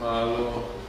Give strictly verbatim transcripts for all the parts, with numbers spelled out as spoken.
Alo.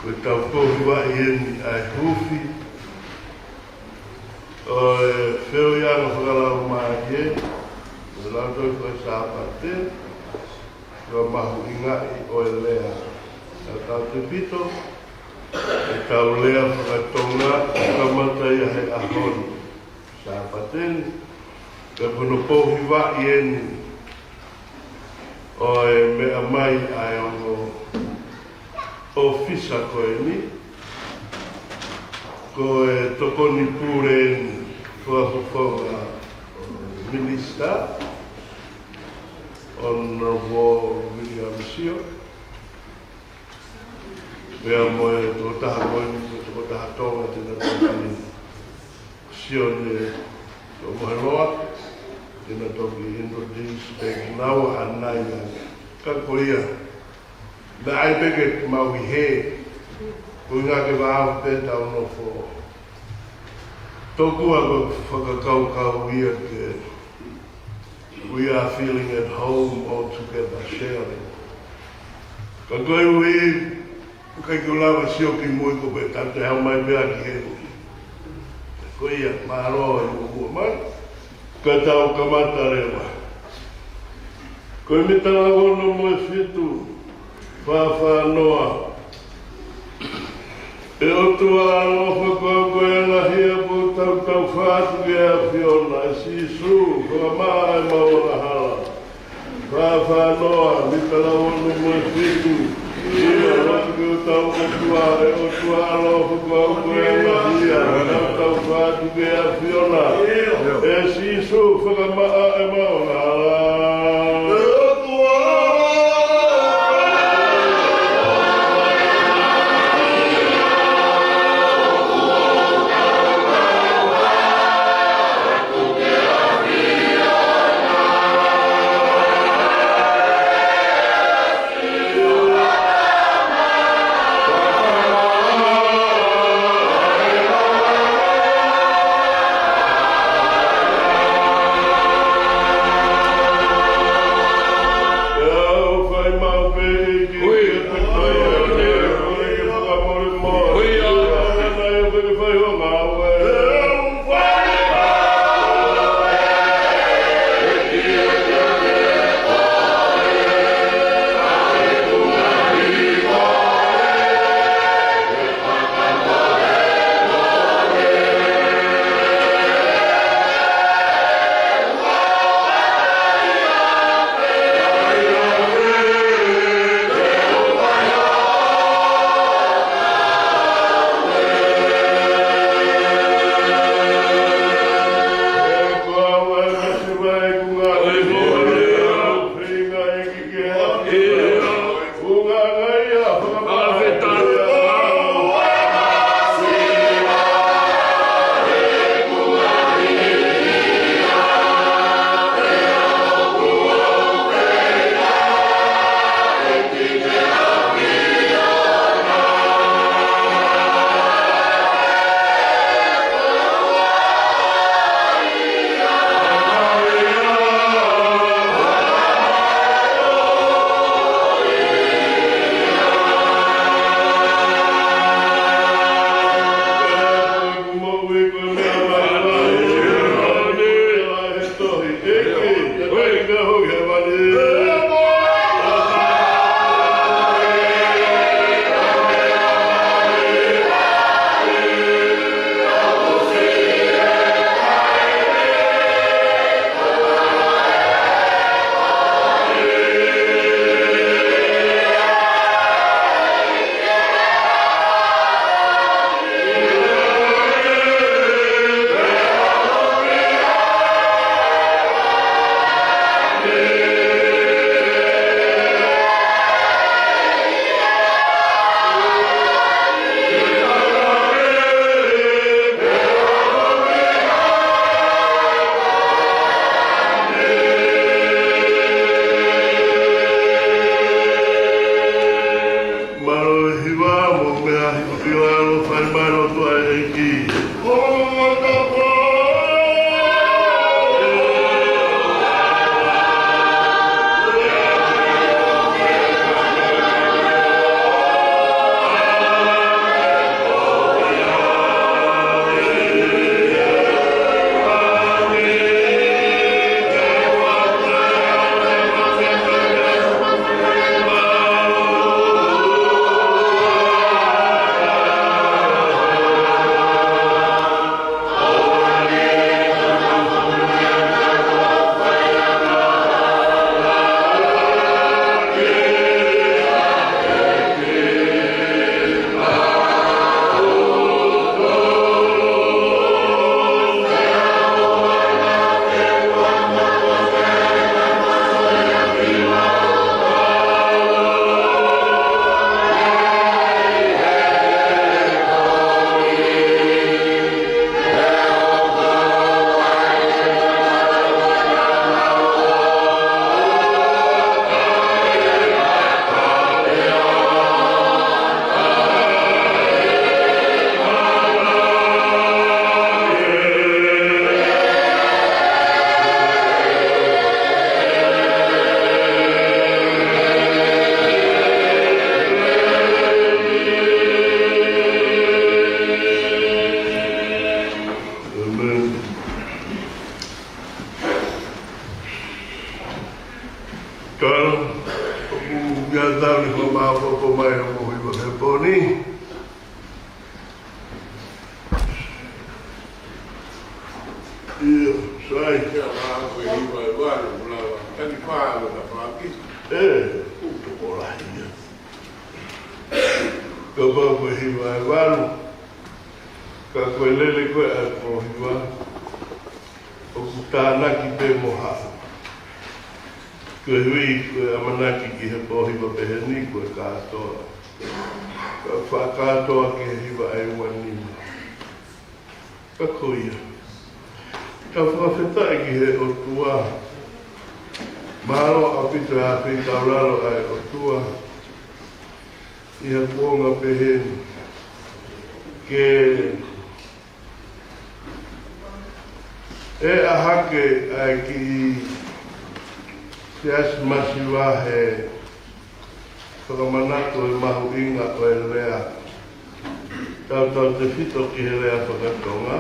Ko e tau pohi vaʻi eni ʻa e huufi ʻo e feohiʻanga fakalaumālie, ʻo e Lautohi Faka-Sāpate, ʻo e mahuʻingaʻi ʻo e lea. Ka tau tefito, ʻe tau lea faka-Tonga, kamata ia he ʻaho ni, Sāpate ni, pea ko hono pohi vaʻi eni ʻo e meʻa mai ʻa e ongo ʻōfisa ko eni, ko e tokoni pule eni, ko e fofonga minisitā, Honourable William Sio, pea mo e tokotaha ko eni, ko e tokotaha Tonga te na toki sio ne to moheloa, te na toki introduce pē kinaua hanai ane. Ka ko ia, naʻe ʻai pē ke mau ʻi hē, ko e ʻuhinga ke vave pē tau nofo. Tokua ko e fakakaukau ia ke, we are feeling at home all together sharing. Ka koeʻuhi, ʻikai ke u lava sio ki mui ko pē tau te hau mai pē ʻaki he. Ko ia, mālō e ua mai. Ka tau kamata leva. Ko e mita ʻe ono mo e fitu, fāfānoa. ʻE ʻOtua ʻaloʻofa, ko au ko e angahia, ʻoku ou tautau atu ki he ʻAfiona, ʻe Sīsū, fakamaʻa ʻemau angahala. Fāfānoa, mita ʻe ono mo e fitu. ʻIo, lotu ki hotau ʻOtua, ʻe ʻOtua ʻaloʻofa, ko au ko e angahia, ʻoku ou tautau atu ki he ʻAfiona, ʻe Sīsū, fakamaʻa ʻemau angahala. Mālō e hiva mo e meʻa hiva ʻi lalo, fai mai lotu ʻa e ʻEiki. Kapau ko e hiva ʻe valu, ka ko e lele ko ē ʻa e pō hiva, ʻoku tānaki pē mo haʻu. Koeʻuhi ko e ʻamanaki ki he pō hiva pehē ni ko e kātoa. Ka fakakātoa ki he hiva ʻe ua nima. Ka ko ia, tau fakafetaʻi ki he ʻOtua. Mālō ʻaupito ʻa e feitaulalo ʻa e ʻOtua ʻi ha kuonga pehē ni. Ke ʻe ʻā hake ʻa e kiʻi siasi masiva he fakamanatu ʻo e mahuʻinga ʻo e lea. Tautautefito ki he lea faka-Tonga.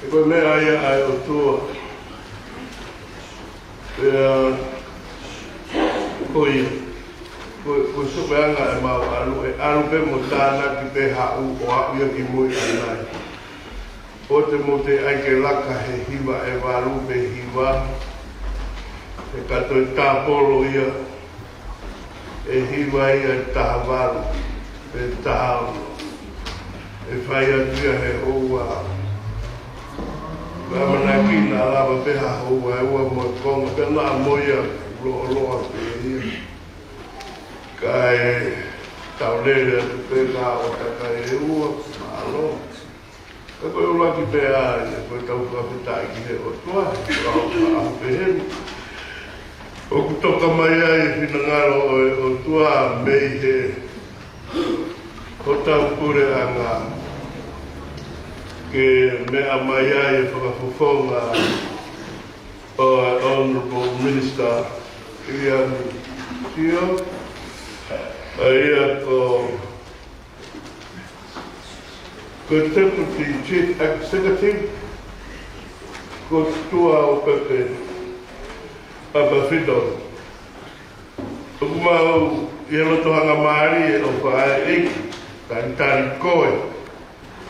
He ko e meʻa ia ʻa e ʻOtua. Pea ko ia, ko, ko e sopeʻanga ʻemau ʻalu, ʻe ʻalu pē mo tānaki pē haʻu ʻo aʻu ia ki mui ʻanai. ʻOua te mou teʻeki ai ke laka he hiva ʻe valu pe hiva, he ka toe tāpolo ia, ʻe hiva ia ʻe taha valu pe taha ono. ʻE fai atu ia he houa. Ka ʻamanaki naʻa lava pē ha houa ʻe ua mo e konga, pea naʻa mo ia lōloa pē ia. Kae tau lele atu pē ka ʻo takai ʻe ua, mālō. Ka ko e ʻuluaki pē ʻa ia, ko e tau fakafetaʻi ki he ʻOtua, ka ʻo ka ʻaho pehē ni. ʻOku toka mai ai e finangalo ʻo e ʻOtua mei he hotau puleʻanga. Ke meʻa mai ai e fakafofonga ʻo e Honourable Minister ʻIliani Sio, ʻa ia ko Ko e Deputy Chief Executive, ko Tuʻa ʻo Pepe ʻApafito. ʻOku mau ʻi he loto hangamālie ʻo fai ʻeiki, talitali koe,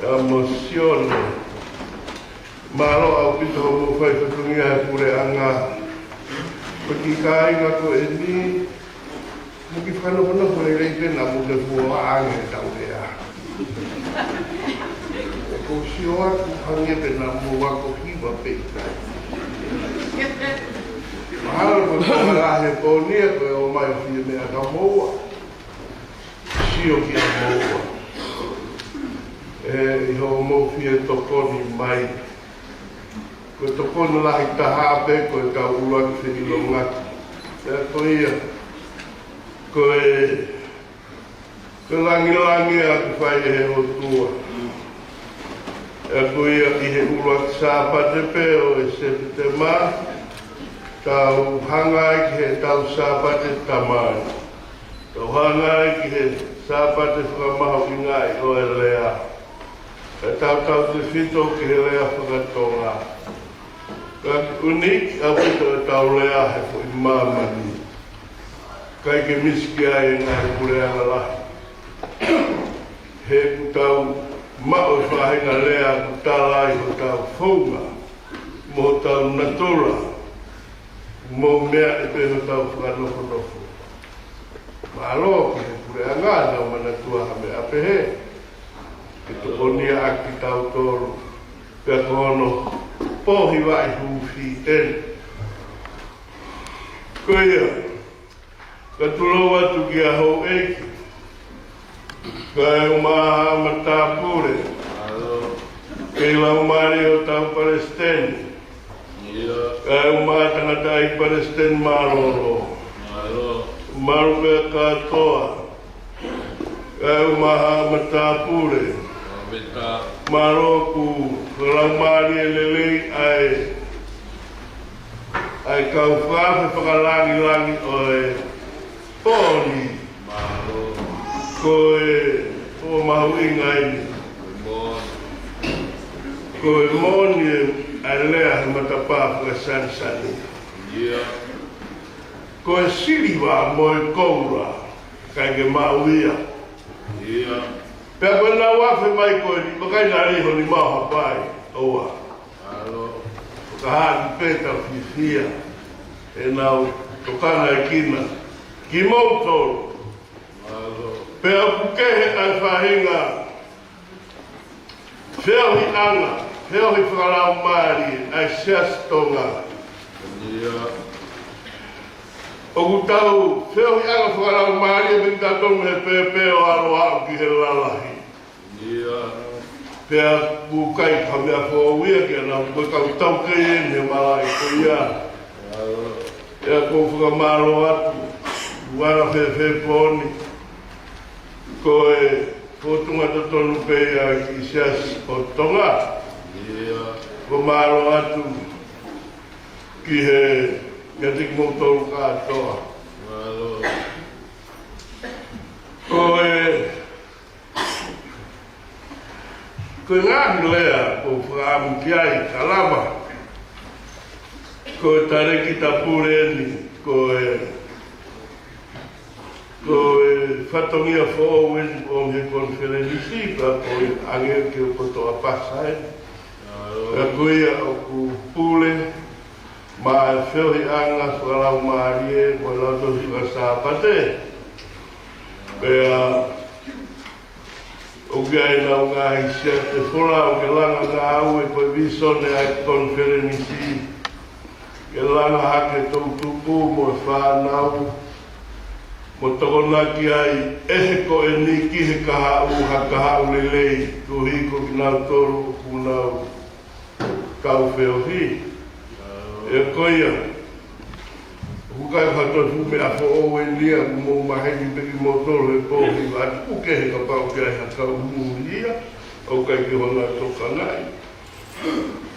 ʻa mo Sione. Mālō ʻaupito hoʻomou fai fatongia he puleʻanga. Ko e kiʻi kāinga ko eni, mo ki whanofanofo lelei pē naʻa mou te fua ange he tau lea. ʻOku ou sio atu hangē pē naʻa mou ako hiva pē ʻikai. Mahalo ko e konga lahi e pō ni ia ko e ō mai ʻo fie meʻa kia moua. Sio kia moua. ʻE, ʻi hoʻomou fie tokoni mai. Ko e tokoni lahi taha pē ko e kau ʻuluaki feʻilongaki. Pea ko ia, ko e, ko e langilangi ʻoku fai ʻe he ʻOtua. Pea ko ia ʻi he ʻuluaki Sāpate pē ʻo e Sepitema, tau hanga ai ki he tau Sāpate Tamai. Tau hanga ai ki he Sāpate Fakamahuʻingaʻi ʻo e Lea. ʻE tautautefito ki he lea faka-Tonga. Ka ʻoku ʻikai ʻaupito ʻetau lea he foʻi māmani. ʻIkai ke misi ki ai e ngaahi puleʻanga lahi. He ʻoku tau maʻu e faʻahinga lea ʻoku tala ai hotau founga, mo hotau natula, mo e meʻa ʻe pehē hotau fakanofonofo. Mālō ki he puleʻanga, nau manatua ha meʻa pehē. Ke tokonia ʻaki kitautolu. Pea ko hono pō hiva ʻi hufi eni. Ko ia, ka tulou atu kia houʻeiki. Kae ʻumaʻā haʻa matāpule. Mālō. Kei laumālie hotau palesiteni. ʻIo. Kae ʻumaʻā tangataʻeiki palesiteni mālōlō. Mālō. Mālō pē kātoa. Kae ʻumaʻā haʻa matāpule. Mālō. Mālō ʻoku fakalaumālie lelei ai. ʻA e kau fakaafe fakalangilangi ʻo e pō ni. Mālō. Ko e pō mahuʻinga eni. Moʻoni. Ko e moʻoni ʻa e lea he matapā fakasanisani. ʻIo. Ko e siliva mo e koula, ʻikai ke maʻu ia. ʻIo. Pea ko ʻenau afe mai ko eni, ʻikai naʻa lei honi maʻu ha pai, ʻoua. Mālō. Ka hā ki pē tau fiefia, ʻenau tokangaʻi kinautolu. Kimoutolu. Pea ʻoku kehe ʻa e faʻahinga feohiʻanga, feohi fakalaumālie ʻa e Siasi Tonga. ʻOku tau feohiʻanga fakalaumālie pē kitautolu mei he pēpē ʻo ʻalu ʻo aʻu ki he lalahi. Pea ʻoku ʻikai ha meʻa foʻou ia ke ana ko e kau taukei eni he malaʻe ko ia. Pea ʻoku ou fakamālō atu, ʻoku ala fēfē pōni, ko e fōtunga totonu pē ia ki he Siasi ʻo Tonga. Fakamālō atu ki he, kiate kimoutolu kātoa. Ko e Ko e ngaahi lea ʻoku ou fakaʻamu ki ai, ka lava. Ko e talēkita pule eni, ko e, ko e fatongia foʻou eni ʻo e konifelenisi, ka ko e ʻange ke o kotoa pasa eni. Ka ko ia ʻoku pule, maʻa e feohiʻanga fakalaumālie, mo e Lautohi Sāpate. Pea ʻoku ʻi ai ʻenau ngaahi siate folau ke langa ngāue ko e vīsone ʻa e konifelenisi, ke langa hake toʻutupu mo e fānau, mo tokonaki ai ʻe he ko eni ki he kahaʻu, ha kahaʻu lelei, koeʻuhi ko kinautolu ʻoku nau kau feohi. ʻE ko ia, ʻoku ʻikai ha toe fuʻu meʻa foʻou eni ia, ʻoku mou maheni pē kimoutolu he pō hiva atu, ʻoku kehe kapau ʻoku ʻi ai ha kau muli ia, ʻoku ʻikai ke hanga ʻo tokangaʻi.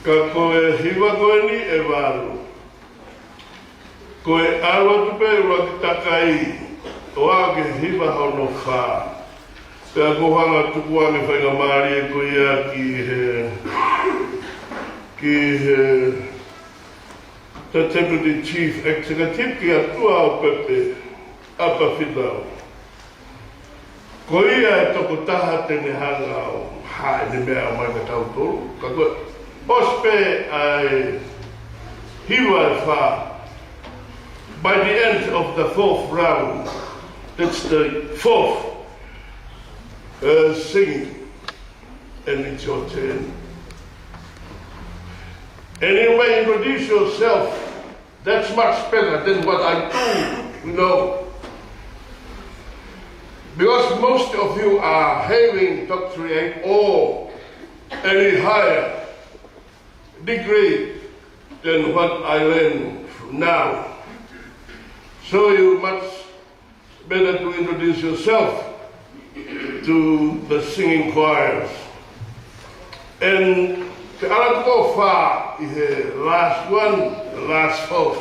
Ka ko e hiva ko eni ʻe valu. Ko e ʻalu atu pē ʻuluaki takai ʻo aʻu ki he hiva hono fā. Pea ʻoku ou hanga ʻo tuku ange faingamālie ko ia ki he, ki he, the Deputy Chief Executive, kia Tuʻaopepe ʻApafitau. Ko ia e tokotaha te ne hanga ʻo hā ʻene meʻa mai kia tautolu. Ka ko e ʻosi pē ʻa e hiva ʻe fā. By the end of the fourth round, that's the fourth, uh, singing, and it's your turn. And you may introduce yourself. That's much better than what I do, you know. Because most of you are having doctorate or any higher degree than what I learn now. So you much better to introduce yourself to the singing choirs. And te ala ko fā ʻi he last one, the last four.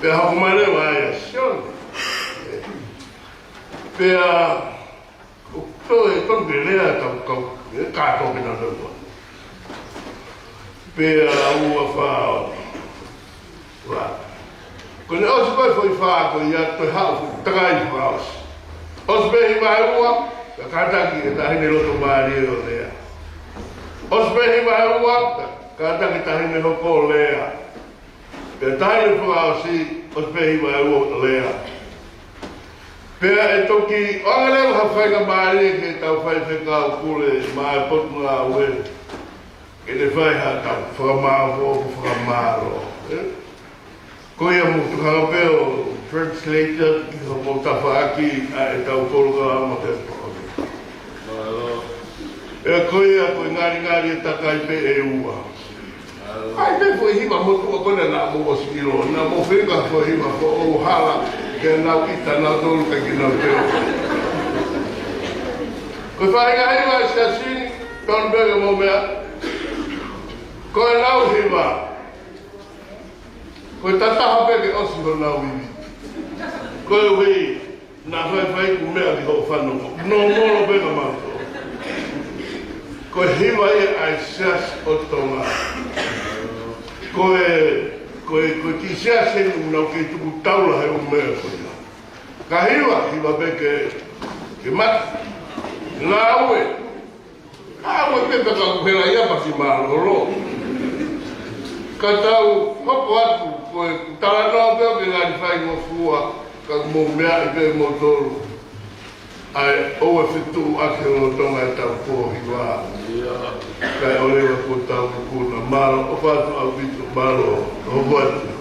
Pea hoko mai leva ʻa Sione. Pea ʻoku toe tonu ke lea tau kau, e kātoa pē nautolu. Pea ua fā ua. Ko ʻene ʻosi ko e foʻi fā ko ia toe haʻu fuʻu takai fakaʻosi. ʻOsi pē hiva ʻe ua, ka kātaki e taʻahine loto mālie ʻo lea. ʻOsi pē hiva ʻe ua, ka kātaki e taʻahine hoko ʻo lea. Pea taʻahine fakaʻosi, ʻosi pē hiva ʻe ua ʻo lea. Pea ʻe toki ʻoange leva ha faingamālie ke tau faifekau pule maʻa e Potungāue. Ke ne fai ha tau fakamālō, fakamālō. Ē? Ko ia mou tuku hanga pē ʻo translator ki hoʻomou tafaʻaki ʻa ʻetau polokalama pē. Mālō. ʻE ko ia ko e ngalingali e takai pē ʻe ua. ʻAi pē foʻi hiva motuʻa ko ena naʻa mou ʻosi ʻilo, naʻa mou feinga foʻi hiva foʻou hala, ke nau ʻita nautolu kae ʻikai ke nau teu. Ko e faʻahinga hiva ʻa e Siasi ni, tonu pē ke mou meʻa. Ko ʻenau hiva. Ko e tataha pē ke ʻosi honau ivi. Koeʻuhi, naʻa faifai ʻoku meʻa ki hoʻo fanongo. Nōmolo pē ka mautolu. Ko e hiva ia ʻa e Siasi ʻo Tonga. Ko e, ko e, ko e kiʻi siasi eni ʻoku nau kei tuku taula he ʻū meʻa ko ia. Ka hiva, hiva pē ke, ke mate. Ngāue. ʻA, ʻoua pē pē ka ʻoku hela ia pasi mālōlō. Ka tau hoko atu, ko e talanoa pē ʻoku ngali faingofua, ka mou meaʻi pē moutolu. ʻA e ʻoua fetuʻu ake lolotonga ʻetau pō hiva. Kae ʻoua kuo tau ikuna. Mālō, ʻofa atu ʻaupito, mālō, ʻofa atu.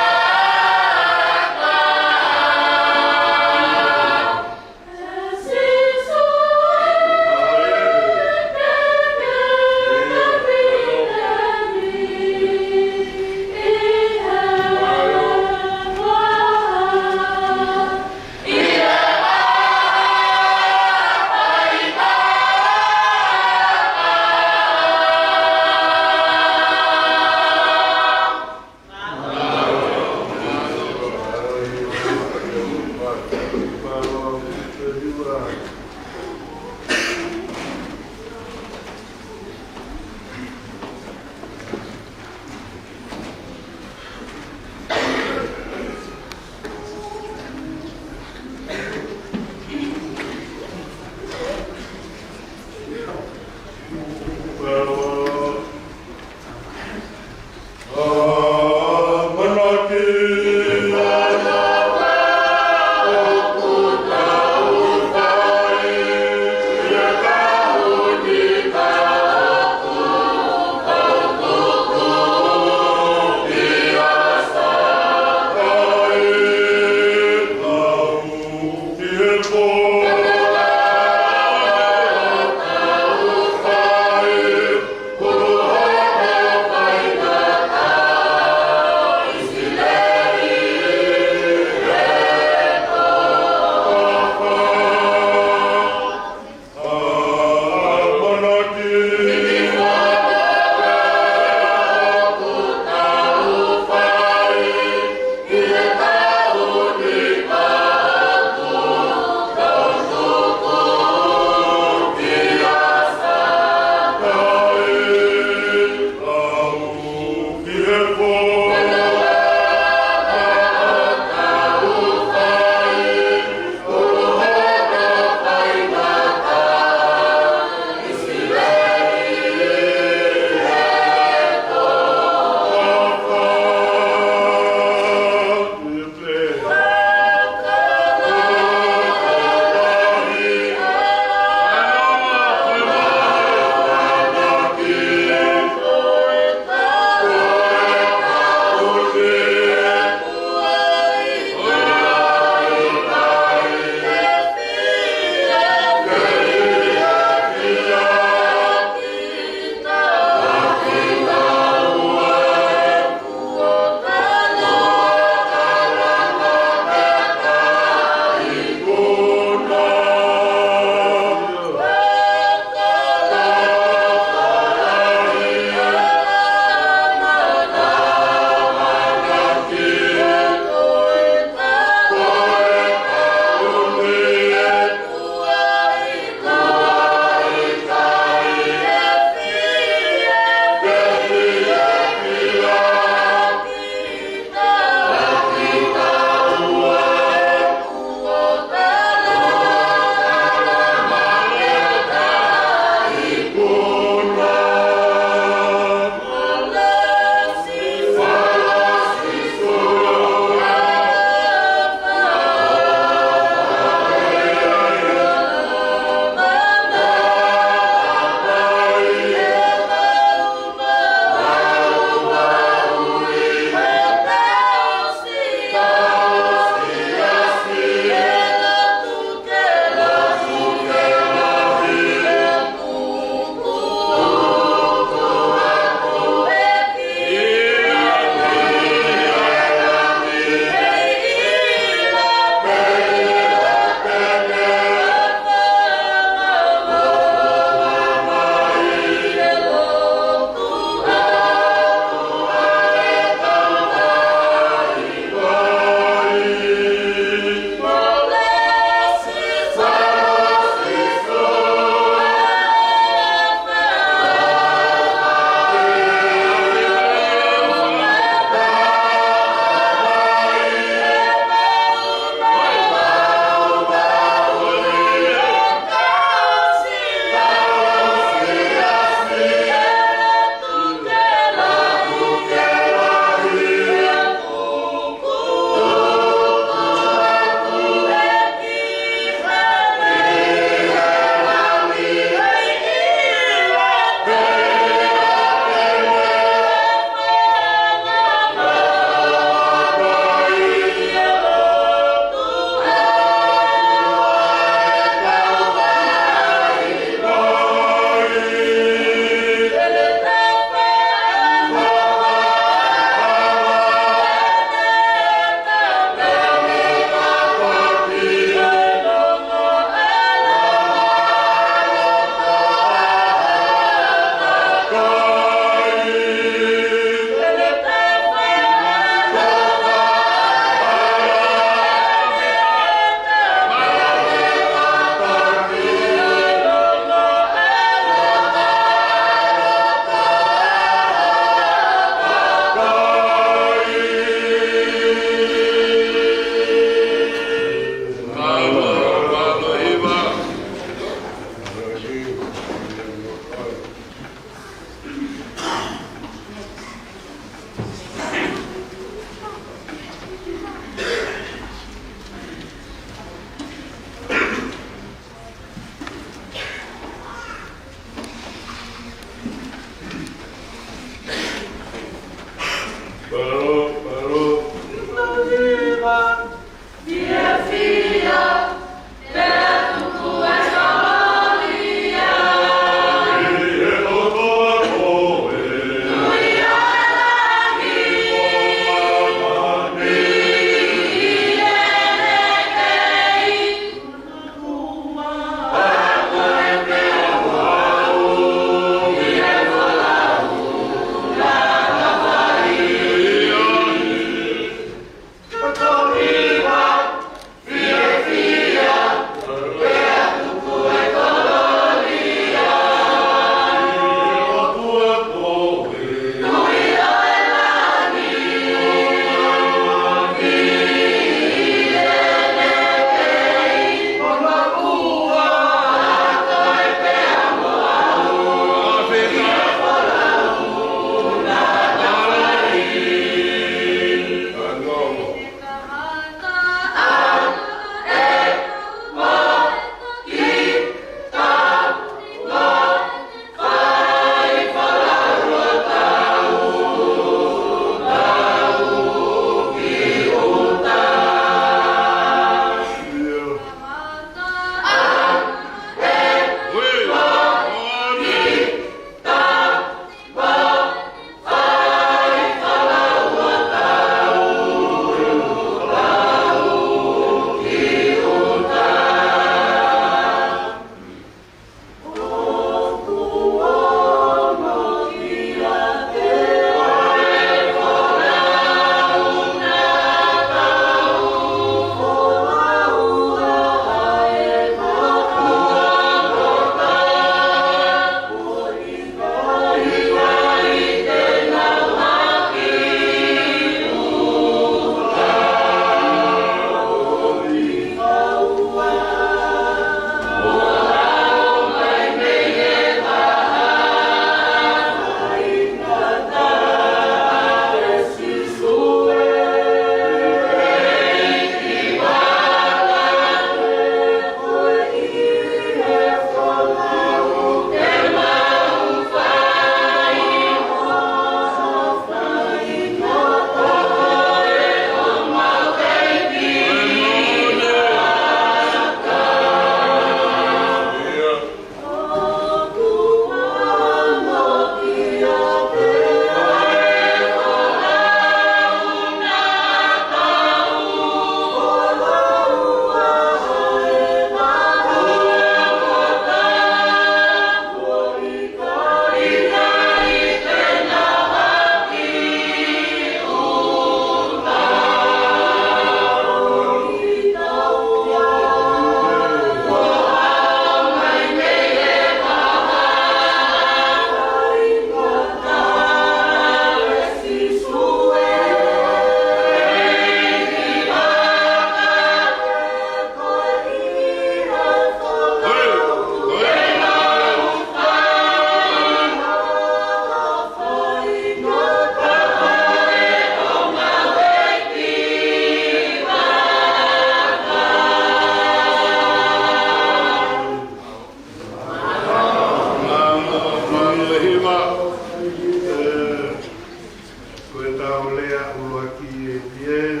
ʻUluaki ʻEiki ē,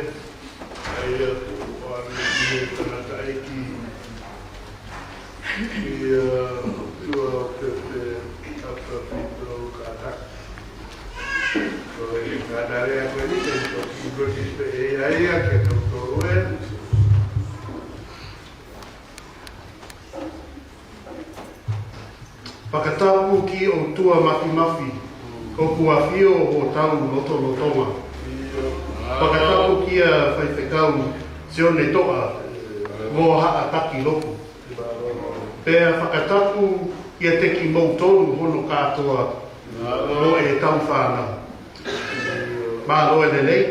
ʻa ia ko e ʻomi ʻe he tangataʻeiki ʻa e ʻOtua ʻo Pepe ʻApapito Kātaki. Ko e kātaki ko eni, te u toki introduce pē ʻe ia ia kiate kitautolu ē. Fakatapu ki he ʻOtua Mafimafi, ʻoku ʻafio ʻi hotau lotolotonga. Fakatapu kia Faifekau Sione Toʻa, mo haʻa taki lotu. Pea fakatapu kiate kimoutolu hono kātoa, mo e tau fānau. Mālō e lelei.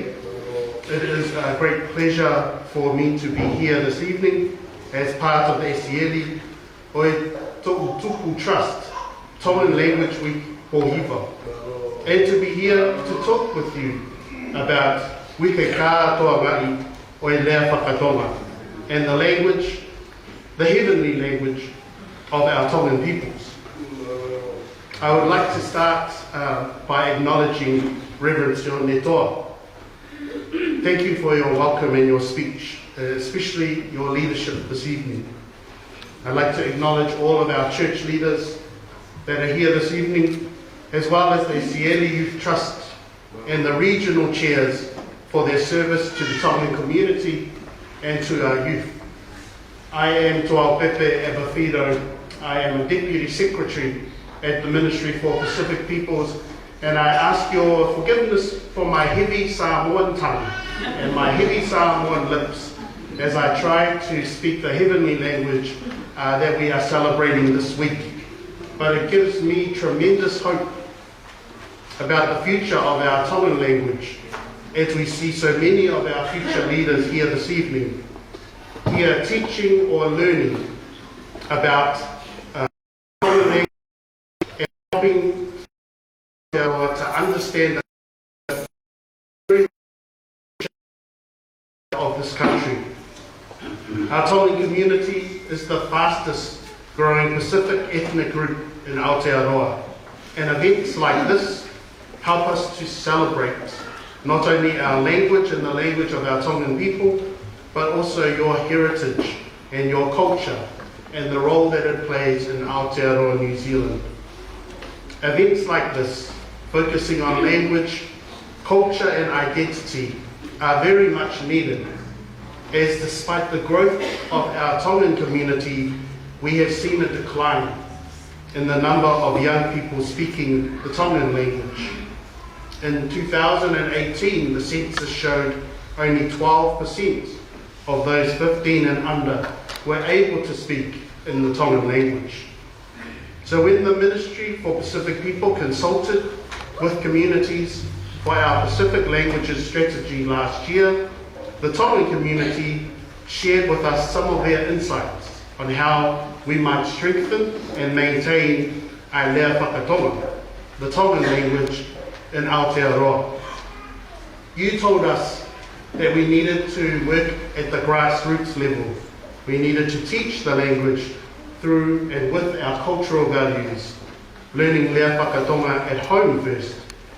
It is a great pleasure for me to be here this evening as part of the ʻEsieli ʻo e Toʻutupu Trust Tongan Language Week Pōhiva, and to be here to talk with you about Uike Kātoangaʻi ʻo e Lea Fakatonga and the language, the heavenly language of our Tongan peoples. I would like to start, uh, by acknowledging Reverend Sione Toʻa. Thank you for your welcome and your speech, uh, especially your leadership this evening. I'd like to acknowledge all of our church leaders that are here this evening, as well as the ʻEsieli Youth Trust and the regional chairs for their service to the Tongan community and to our youth. I am Tuao Pepe Epafito. I am a Deputy Secretary at the Ministry for Pacific Peoples, and I ask your forgiveness for my heavy Samoan tongue and my heavy Samoan lips as I try to speak the heavenly language, uh, that we are celebrating this week. But it gives me tremendous hope about the future of our Tongan language, as we see so many of our future leaders here this evening, here teaching or learning about, uh, Tongan language and helping to understand of this country. Our Tongan community is the fastest growing Pacific ethnic group in Aotearoa, and events like this help us to celebrate not only our language and the language of our Tongan people, but also your heritage and your culture and the role that it plays in Aotearoa New Zealand. Events like this, focusing on language, culture and identity, are very much needed, as despite the growth of our Tongan community, we have seen a decline in the number of young people speaking the Tongan language. In two thousand and eighteen, the census showed only twelve percent of those fifteen and under were able to speak in the Tongan language. So when the Ministry for Pacific People consulted with communities for our Pacific Languages Strategy last year, the Tongan community shared with us some of their insights on how we might strengthen and maintain ʻa e lea fakatonga, the Tongan language, in Aotearoa. You told us that we needed to work at the grassroots level. We needed to teach the language through and with our cultural values, learning lea fakatonga at home first,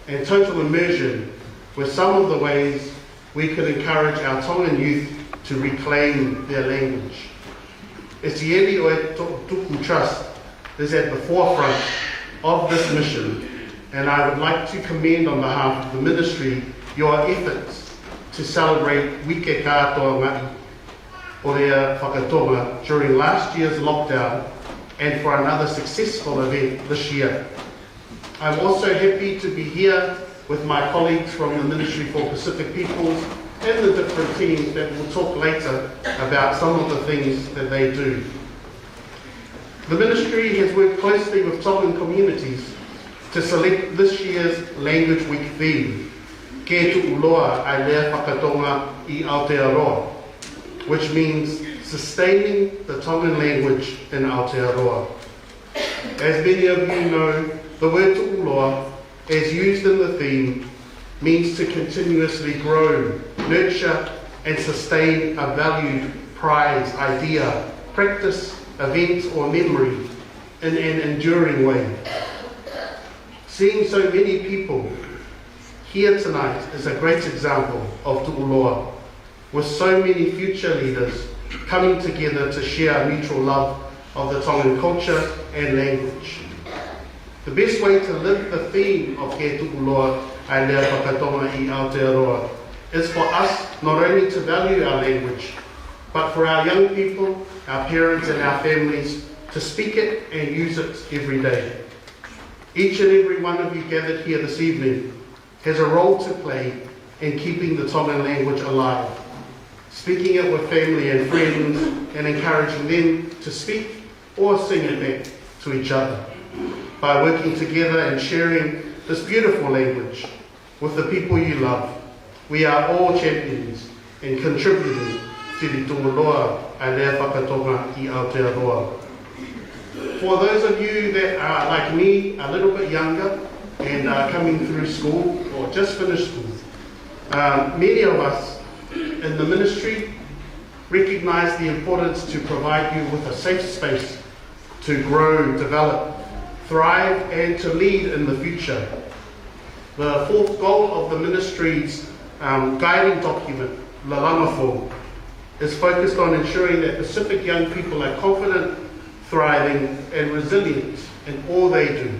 and total immersion were some of the ways we could encourage our Tongan youth to reclaim their language. ʻEsieli ʻo e Toʻutupu Trust is at the forefront of this mission, and I would like to commend on behalf of the ministry your efforts to celebrate Uike Kātoangaʻi ʻo e Lea Fakatonga during last year's lockdown and for another successful event this year. I'm also happy to be here with my colleagues from the Ministry for Pacific Peoples and the different teams that will talk later about some of the things that they do. The ministry has worked closely with Tongan communities to select this year's Language Week theme, Ke Tuʻuloa ʻa e Lea Fakatonga ʻi Aotearoa, which means sustaining the Tongan language in Aotearoa. As many of you know, the word tuʻuloa, as used in the theme, means to continuously grow, nurture, and sustain a valued, prized idea, practice, event, or memory in an enduring way. Seeing so many people Here tonight is a great example of Tuʻuloa, with so many future leaders coming together to share a mutual love of the Tongan culture and language. The best way to live the theme of Ke Tuʻuloa ʻa e Lea Faka-Tonga ʻi Aotearoa is for us not only to value our language, but for our young people, our parents and our families to speak it and use it every day. Each and every one of you gathered here this evening has a role to play in keeping the Tongan language alive, speaking it with family and friends and encouraging them to speak or sing it back to each other. By working together and sharing this beautiful language with the people you love, we are all champions in contributing to the Tuʻuloa ʻa e Lea Faka-Tonga ʻi Aotearoa. For those of you that are, like me, a little bit younger and are coming through school or just finished school, um, many of us in the ministry recognize the importance to provide you with a safe space to grow, develop, thrive, and to lead in the future. The fourth goal of the ministry's, um, guiding document, Lalanga Fou, is focused on ensuring that Pacific young people are confident, thriving, and resilient in all they do.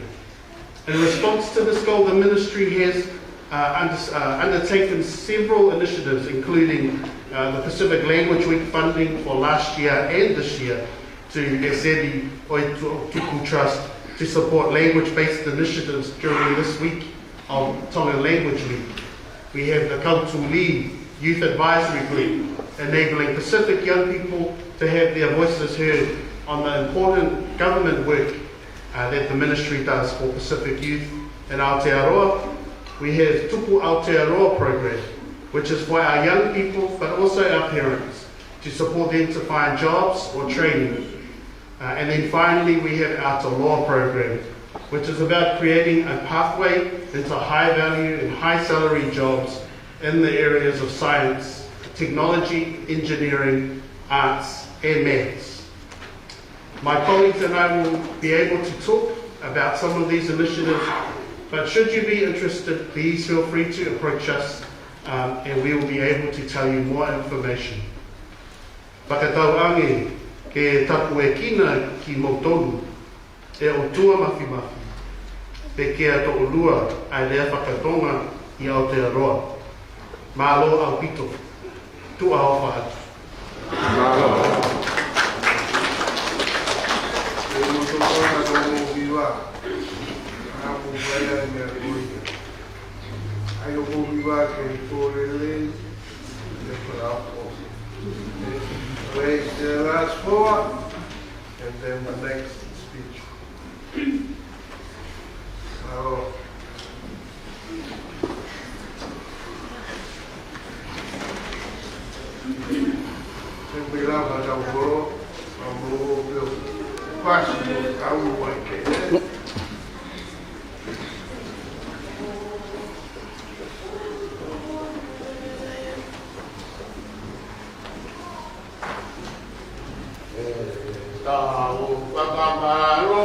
In response to this goal, the ministry has, uh, under-, uh, undertaken several initiatives, including, uh, the Pacific Language Week funding for last year and this year to Eseli ʻOitukutuku Trust to support language-based initiatives during this week of Tongan Language Week. We have the Kautū Lī Youth Advisory Group, enabling Pacific young people to have their voices heard on the important government work, uh, that the ministry does for Pacific youth in Aotearoa. We have Tupu Aotearoa program, which is for our young people, but also our parents, to support them to find jobs or training. Uh, and then finally, we have our Toloa program, which is about creating a pathway into high value and high salary jobs in the areas of science, technology, engineering, arts, and maths. My colleagues and I will be able to talk about some of these initiatives, but should you be interested, please feel free to approach us, um, and we will be able to tell you more information. Fakatauange ke tapuekina kimoutolu ʻe ʻOtua Mafimafi, pea ke toʻolua ʻa e Lea Faka-Tonga ʻi Aotearoa. Mālō ʻaupito, tuʻa ʻofa atu. Mālō. ʻE moutolu ko ena ko e mou hiva. ʻA mou fai ʻa e meʻa ko ia. ʻAi hoʻomou hiva ke kole lelei. Raise the last four, and then the next speech. Mālō. Sen pela ʻa e kau kolo, ʻa mou pio pasi mo kau mai ke. Tau fakamālō.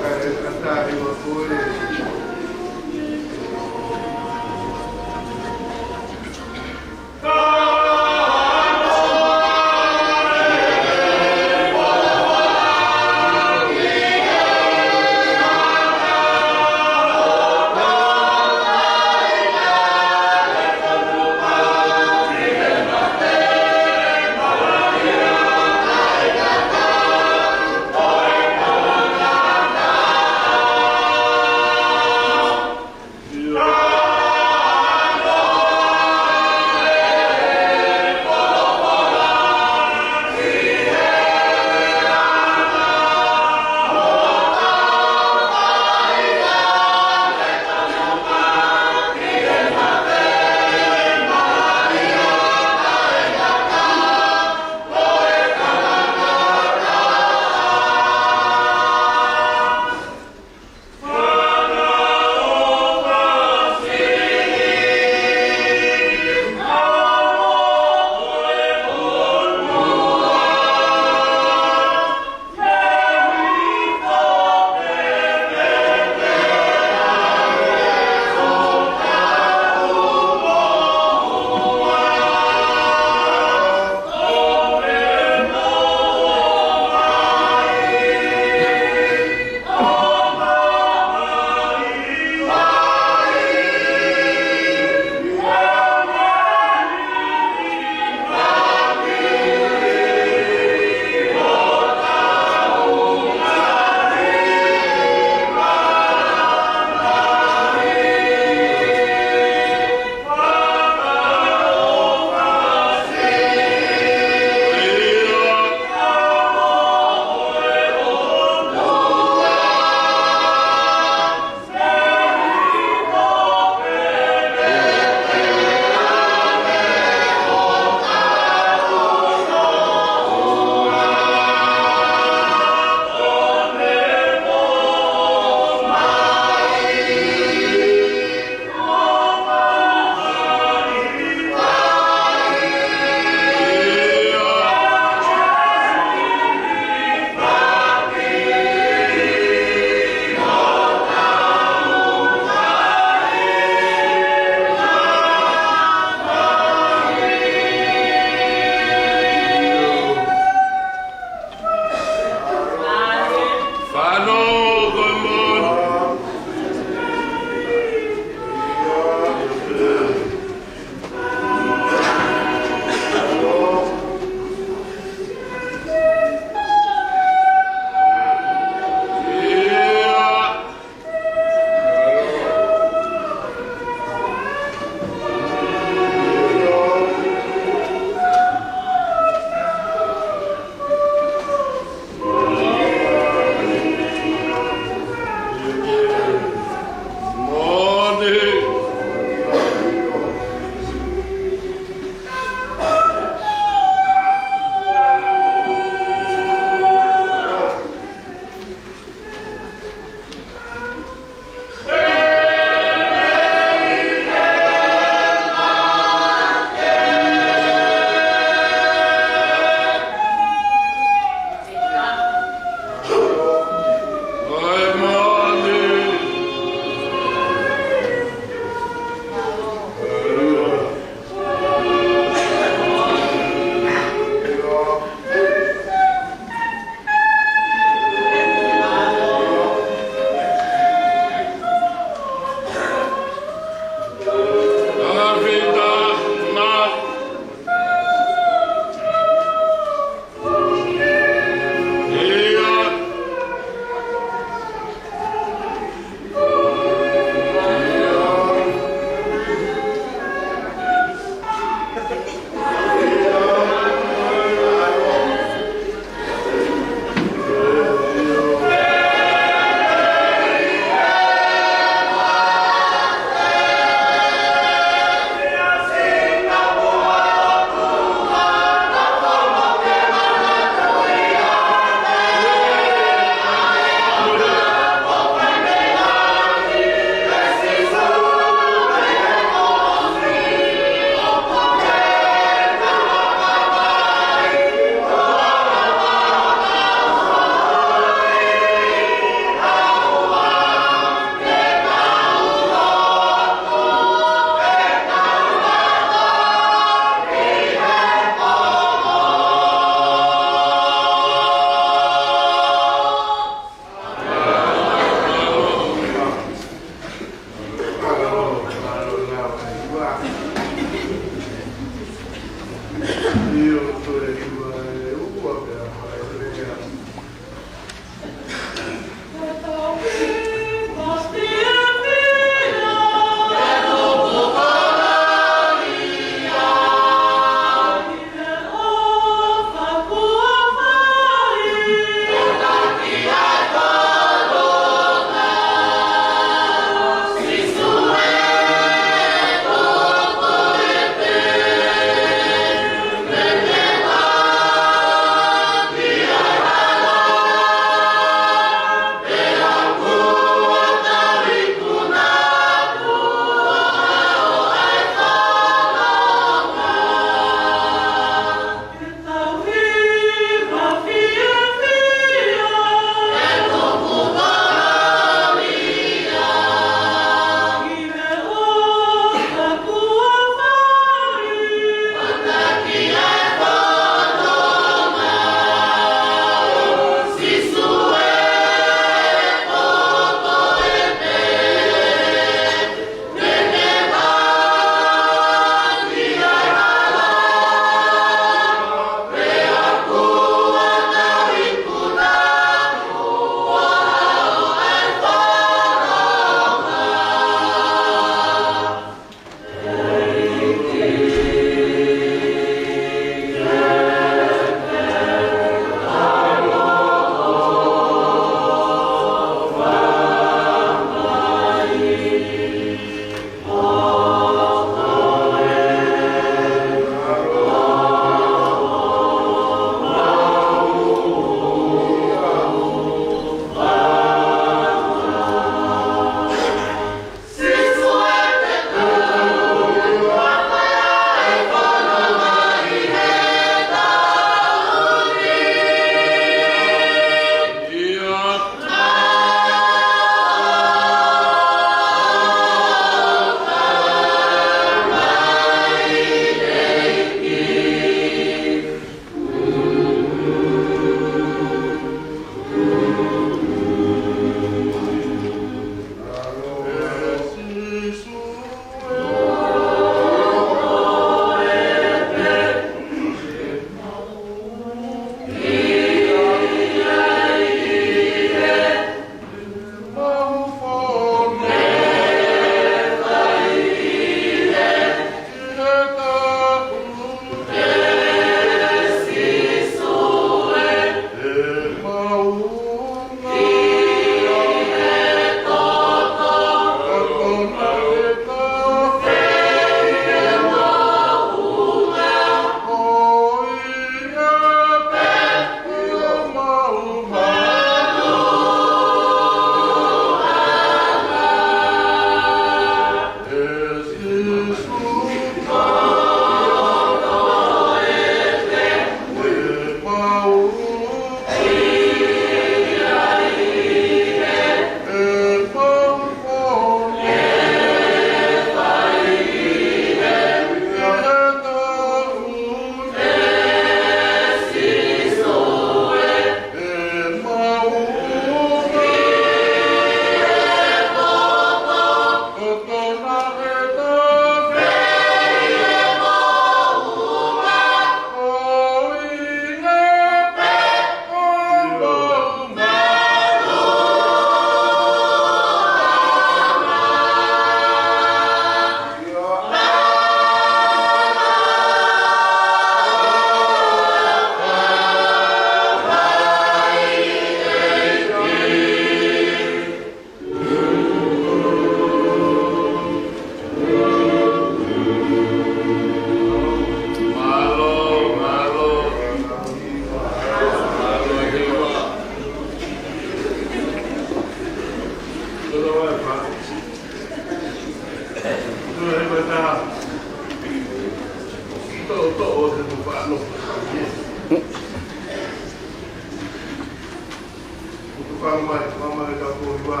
Mama le kau kōhiva.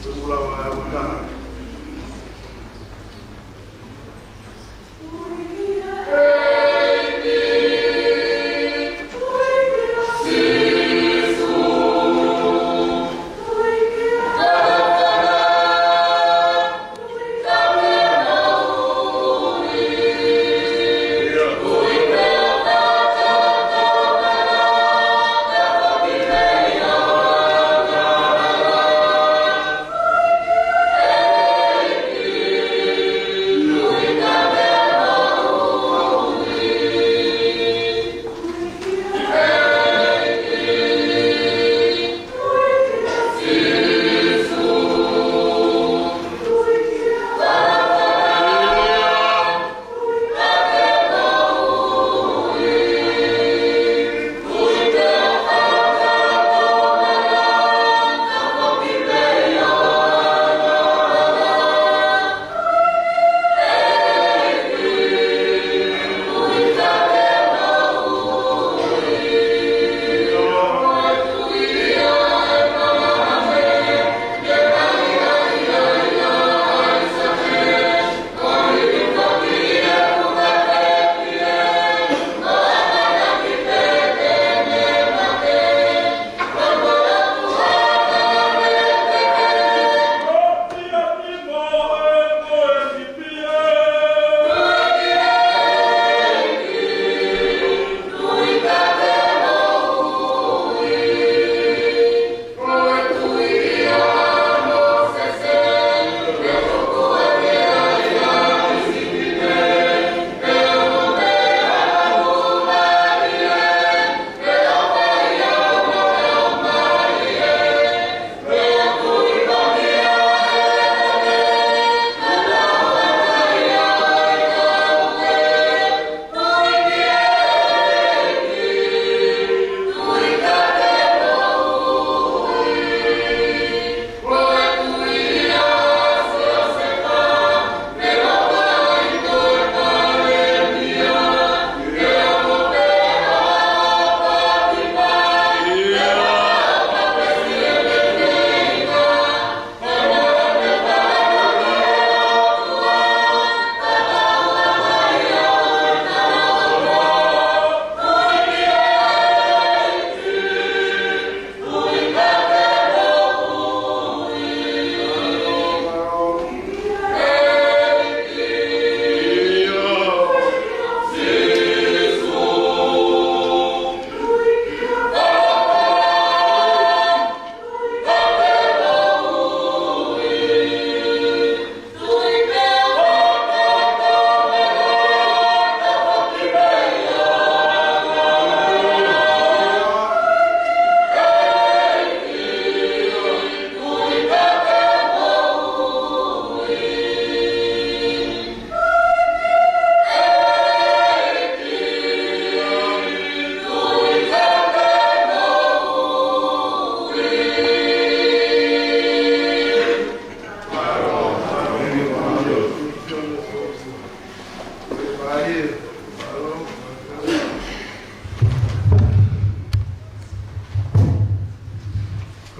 Tuku lava e ʻaho taha.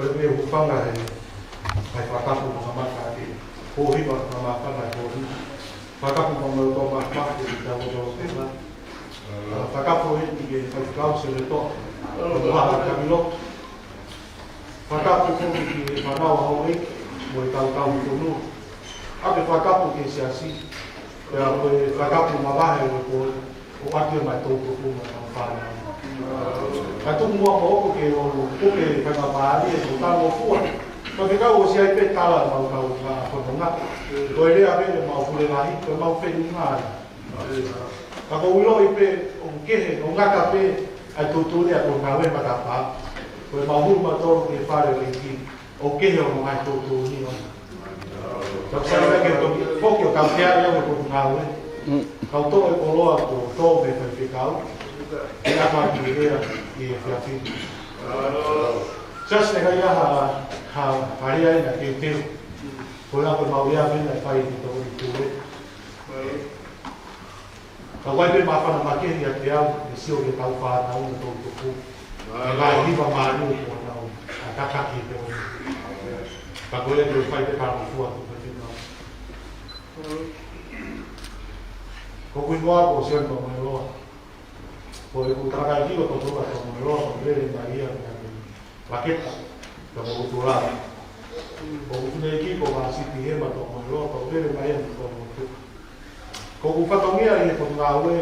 Ko e meʻa ʻoku ou fanga he, he fakatapu makamaka ke, ko e hiva makamaka ko e hiva. Fakatapu makamaka ke tau tau tena. Fakatapu heni ki he faifekau Senetō. Ko e maha kamilo. Fakatapu foki ki he fānau ʻa houʻeiki, mo e kau tau tonu. ʻA e fakatapu ki he siasi. Pea ko e fakatapu mavahe ʻo e pō, ʻo ʻaki mai tau tō puma tau fānau. Ka tuku muʻa ko ʻoku ke ʻo, ko ke fai ngā pāli e tau tau fua. Ka ke kau ʻosi ai pē tala mau kau ngā fononga. Ko e lea pē ʻemau pule lahi, ko ʻemau feʻunga ai. Ka ʻoku ou ʻiloʻi pē, ʻoku kehe, ʻoku ngata pē, ʻa e tuʻutuʻuni ʻa e ko ngāue matapā. Ko ʻemau hū mautolu ki he fale ʻo e ʻEiki, ʻoku kehe ʻo ngaahi tuʻutuʻuni ʻona. Ka sai mai ke toki, foki ʻo kau ke ai au e ko ngāue. Mm. Kau tō e koloa ko tō me faifekau. ʻE ʻapa ki ea, ki he fiafini. Siasi, ʻe ʻikai ha, ha, ha lea ʻe na ke teu. Ko e ʻaho ʻemau lea mena e fai ki tō i tue. Ka ʻoku ʻi ai pē māfana makehe ʻiate au, ʻe sio ki he kau fānau mo e toʻutupu. ʻE ngaahi hiva mālie kuo nau. Kakaki te o. Ka ko e te fai te kama fua tu ka te kau. Ko kui koa ko Sione Tomoeloa. Ko e ku takaiki ko Totoka Tomoeloa, ko lele mai ia mea ni. Laketa, ka mo utu la. Ko utu nei ki ko ma siti he ma Tomoeloa, ko lele mai ia mea ko mo utu. Ko u fatongia i he ko ngāue,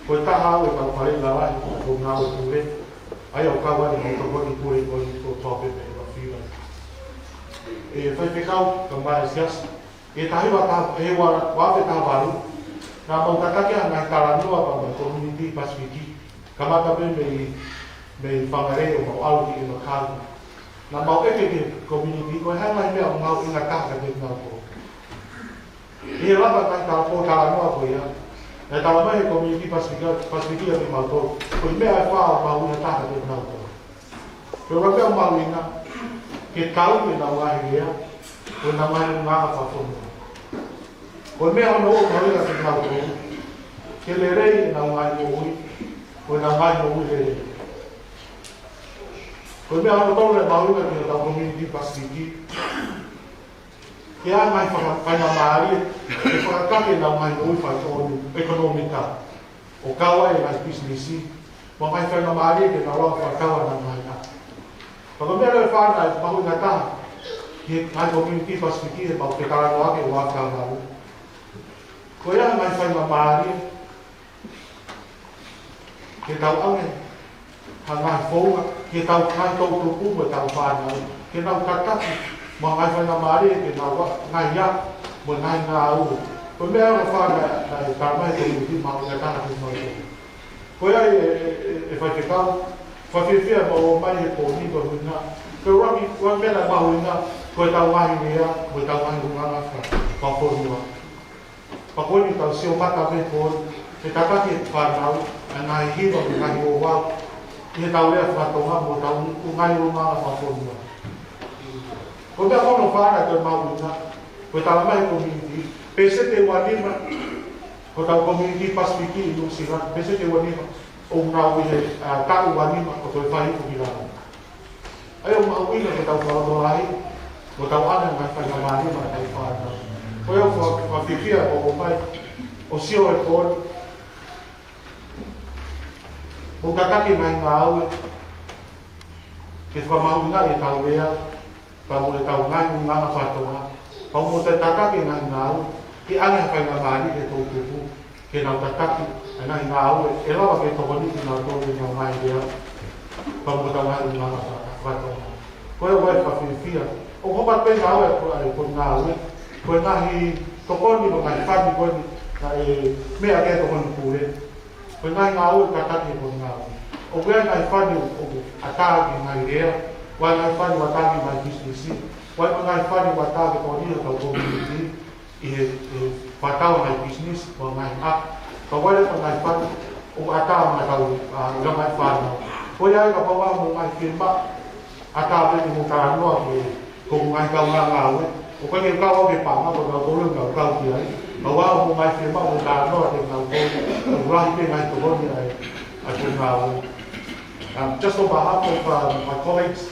ko e taha au e kau fale lalahi, ko ngāue pule. Ai au kau ai mo tokoni pule ko i ko tō pepe e wafila. E faifekau, ka mai siasi. E tahi wa ka, e wa, wa pe ka waru. Nā mau tataki a ngai talanoa ka mai community Pasifiki. Kamata pē mei, mei Whangarei ʻo mau ʻalu ki ʻImakalu. Nā mau ʻeke ki he community, ko e hā e ngaahi meʻa ʻoku mau ʻuhinga taha kiate kinautolu. ʻI he lava ngaahi talanoa ko ia, naʻe talamai ʻe he community Pasifiki, Pasifiki kiate kimautolu, ko e meʻa ʻe fā ʻoku mau ʻuhinga taha kiate kinautolu. Ko e ua meʻa ʻoku mau ʻuhinga, ke tau ʻenau ngaahi lea, ko ʻenau ngaahi ʻulungaanga fakafonua. Ko e meʻa hono ua ʻoku mau ʻuhinga kiate kinautolu, ke lelei ʻenau ngaahi moʻui, ko ʻenau ngaahi moʻui lelei. Ko e meʻa hono tolu ʻoku mau ʻuhinga ki hotau community Pasifiki, ke ʻi ai e ngaahi faka-, faingamālie, ke fakakake ʻenau ngaahi moʻui fakaekonomi-, ʻekonōmika, ʻo kau ai e ngaahi pisinisi, mo e ngaahi faingamālie ke nau lava fakakau ʻenau ngaahi ʻapi. Ka ko e meʻa leva ʻe fā ʻoku mau ʻuhinga taha, ki he ngaahi community Pasifiki he mau ke talanoa ki he ua ka mau. Ko e ʻi ai e ngaahi faingamālie, ke tau ʻoange ha ngaahi founga, ke tau ngaahi tau tupu mo tau fānau, ke nau tataki, mo e ngaahi faingamālie, ke nau ʻa-, ngaahi ʻapi, mo e ngaahi ngāue. Ko e meʻa ʻe fā naʻe, naʻe talamai ʻe he community mau ʻuhinga taha kiate kimautolu. Ko ia e, e, e, e faifekau, fakafiefia mo ʻomai he pō ni ko e ʻuhinga. Ko e ua ki, ua meʻa naʻe mau ʻuhinga, ko ʻetau ngaahi lea, ko ʻetau ngaahi ʻulungaanga faka-, fakafonua. Pea ko eni tau sio mata pē ko e tataki e fānau, ʻa e ngaahi hiva mo e ngaahi ouau, ʻi heʻetau lea faka-Tonga mo ʻetau ngaahi ʻulungaanga fakafonua. Ko e meʻa hono fā naʻe mau ʻuhinga, ko e talamai ʻe he community, pēseti ʻe ua nima, ko hotau community Pasifiki ʻi Nuʻusila, pēseti ʻe ua nima, ʻoku nau ʻi he, ʻa, taʻu ua nima, ʻo toe fai hifo ki lalo. ʻA ia ʻoku mau ʻuhinga ke tau fakalotolahi, mo tau ʻoange e ngaahi faingamālie maʻa e fānau. Ko ia ʻoku ou fakafiefia ʻo ʻomai, ʻo sio he pō ni, mo tataki e ngaahi ngāue, ke fakamahuʻingaʻi ʻetau lea, pea mo ʻetau ngaahi ʻulungaanga faka-Tonga, pea mo toe tataki e ngaahi ngāue, ke ʻoange ha faingamālie ki he toʻutupu, ke nau tataki e ngaahi ngāue ʻe lava ke tokoni kinautolu ʻi heʻenau ngaahi lea, pea mo ʻetau ngaahi ʻulungaanga faka-, faka-Tonga. Ko ia ʻoku ou fakafiefia. ʻOku hoko atu pē ngāue, ko e, ko e ngāue, ko e ngaahi tokoni, ko e ngaahi fani ko eni, naʻe meʻa ki ai e tokoni pule. Ko e ngaahi ngāue ʻoku tataki ʻe he ngaahi ngāue. ʻOku ʻi ai e ngaahi fani ʻoku ʻatā ki he ngaahi lea, ʻoku ʻi ai e ngaahi fani ʻoku ʻatā ki he ngaahi pisinisi, ʻoku ʻi ai e ngaahi fani ʻoku ʻatā ke tokoni ʻetau community ʻi he, ʻi he fakatau e ngaahi pisinisi, mo e ngaahi ʻapi. Ka ʻoku ʻi ai e ngaahi fani ʻoku ʻatā maʻa ʻetau, ʻa, ngaahi fānau. Ko ia ai kapau ʻoku ʻi ai mo e ngaahi fiemaʻu, ʻatā pē ke mou talanoa ki he, ko e ngaahi kaungā ngāue. ʻOku ʻikai ke u kau au ki he paʻanga, ko kinautolu ʻoku nau kau ki ai. Ka ʻoku ʻi ai mo e ngaahi fiemaʻu mo e talanoa kiate kinautolu. ʻOku lahi pē ngaahi tokoni ʻa e, ʻa e ngāue. Um, just on behalf of, um, my colleagues,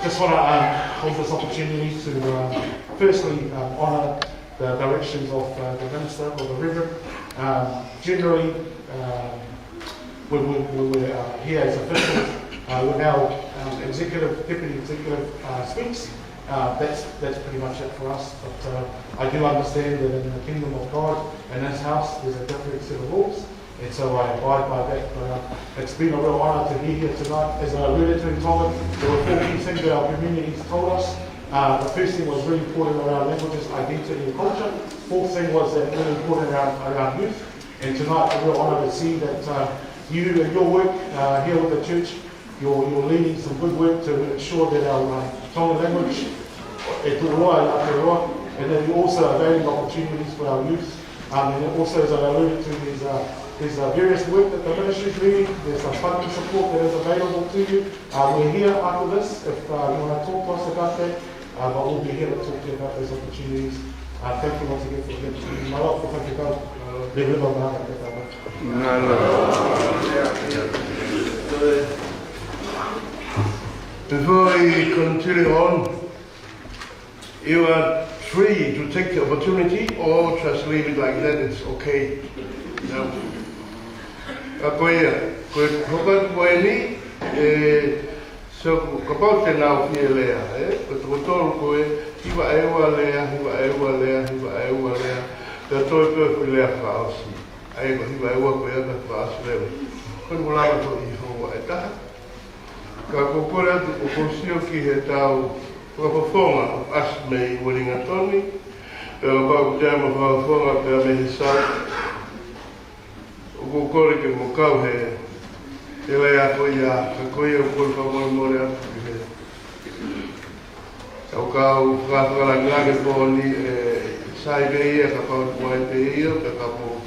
just wanna, um, hold this opportunity to, um, firstly, um, honour the directions of, uh, the Minister or the Reverend. Um, generally, um, when we, when we're, uh, here as officials, uh, we're now, um, executive, deputy executive, uh, speaks. Uh, that's, that's pretty much it for us. But, uh, I do understand that in the kingdom of God, in this house, there's a different set of rules. And so I abide by that. But, uh, it's been a real honour to be here tonight. As I alluded to in Tonga, there were four key things that our communities told us. Uh, the first thing was really important around languages, identity and culture. Fourth thing was that really important around, around youth. And tonight, a real honour to see that, uh, you and your work, uh, here with the church, you're, you're leading some good work to ensure that our, uh, Tongan language ʻe tuʻuloa ʻi Aotearoa, and then you're also availing opportunities for our youth. Um, and also, as I alluded to, there's, uh, there's, uh, various work that the ministry is leading. There's some funding support that is available to you. Uh, we're here after this if, uh, you wanna talk to us about that. Uh, but we'll be here to talk to you about those opportunities. Uh, thank you once again for the opportunity. Mālō, thank you, Doug. Mālō. Mālō. Before we continue on, you are free to take the opportunity or just leave it like that, it's okay. No. Ka ko ia, ko e hoko atu ko eni, ē, so, kapau te nau fie lea, ē, ko e toko tolu ko ē, hiva ʻe ua lea, hiva ʻe ua lea, hiva ʻe ua lea, pea toe ko e foʻi lea fakaʻosi. ʻA ia ko e hiva ʻe ua ko ia ka fakaʻosi leva. Ko e lava ko e ʻi houa ʻe taha. Ka ʻoku ou kole atu, ʻoku ou sio ki heʻetau fakafofonga ʻoku ʻasi mei Uelingatoni, pea kapau ʻoku ʻi ai ha fakafofonga pea mei he South, ʻoku ou kole ke mou kau he, he lea ko ia, ka ko ia ʻoku ou kole fakamolemole atu ki he, ʻetau kau fakafofonga langilangi pō ni, ē, sai pē ia, kapau ʻoku ʻi ai pē ia, ka kapau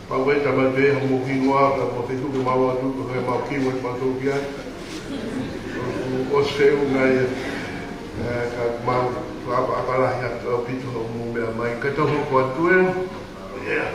pau ʻe tama pē, ha mou hingoa, ka mou fetuku mau atu, ka mau kimu ʻe mau tō ki ai. ʻOsi feʻunga ia, ē, ka mau fakaʻapaʻapa lahi atu ʻaupito hoʻomou meʻa mai, ka tau hoko atu ē. ʻIa.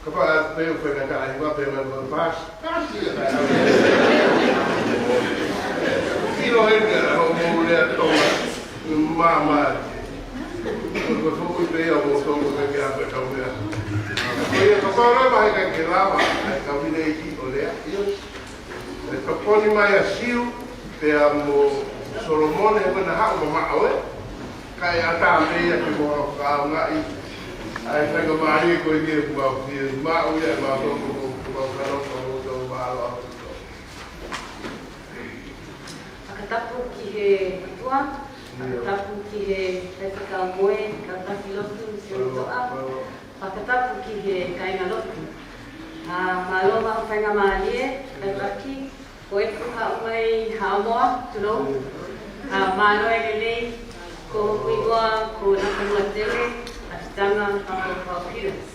Kapau pē ʻoku fai ngataʻanga, pē mai mo e pasi, pasi ia ka. Sio heni ʻa hoʻomou lea Tonga māmā. Ko e foʻi pē ia ʻoku tau ka ke ʻape kau lea. Ko ia kapau lava he ʻikai ke lava ʻa e kau fineʻeiki ʻo lea. ʻE tokoni mai ʻa Siu pea mo Solomone, ko ena haʻu mamaʻo ē. Kae ʻatā pē ia ke mou fakaʻaongaʻi ʻa e faingamālie ko eni ʻoku mau fiemaʻu ia ʻe mautolu ko ʻemau fanongo, ko ʻemau mālō ʻaupito. Fakatapu ki he ʻOtua, fakatapu ki he Faifekau Moe, Kautaki Lotu, Sione Toʻa, fakatapu ki he kāingalotu. ʻA, mālō maʻu faingamālie, Kautaki, ko ʻeku haʻu mai Haʻamoa, Tunou. ʻA, mālō e lelei, ko hoku hingoa ko Nakamua Tele, ʻa Titanga, Papa Paul Peters.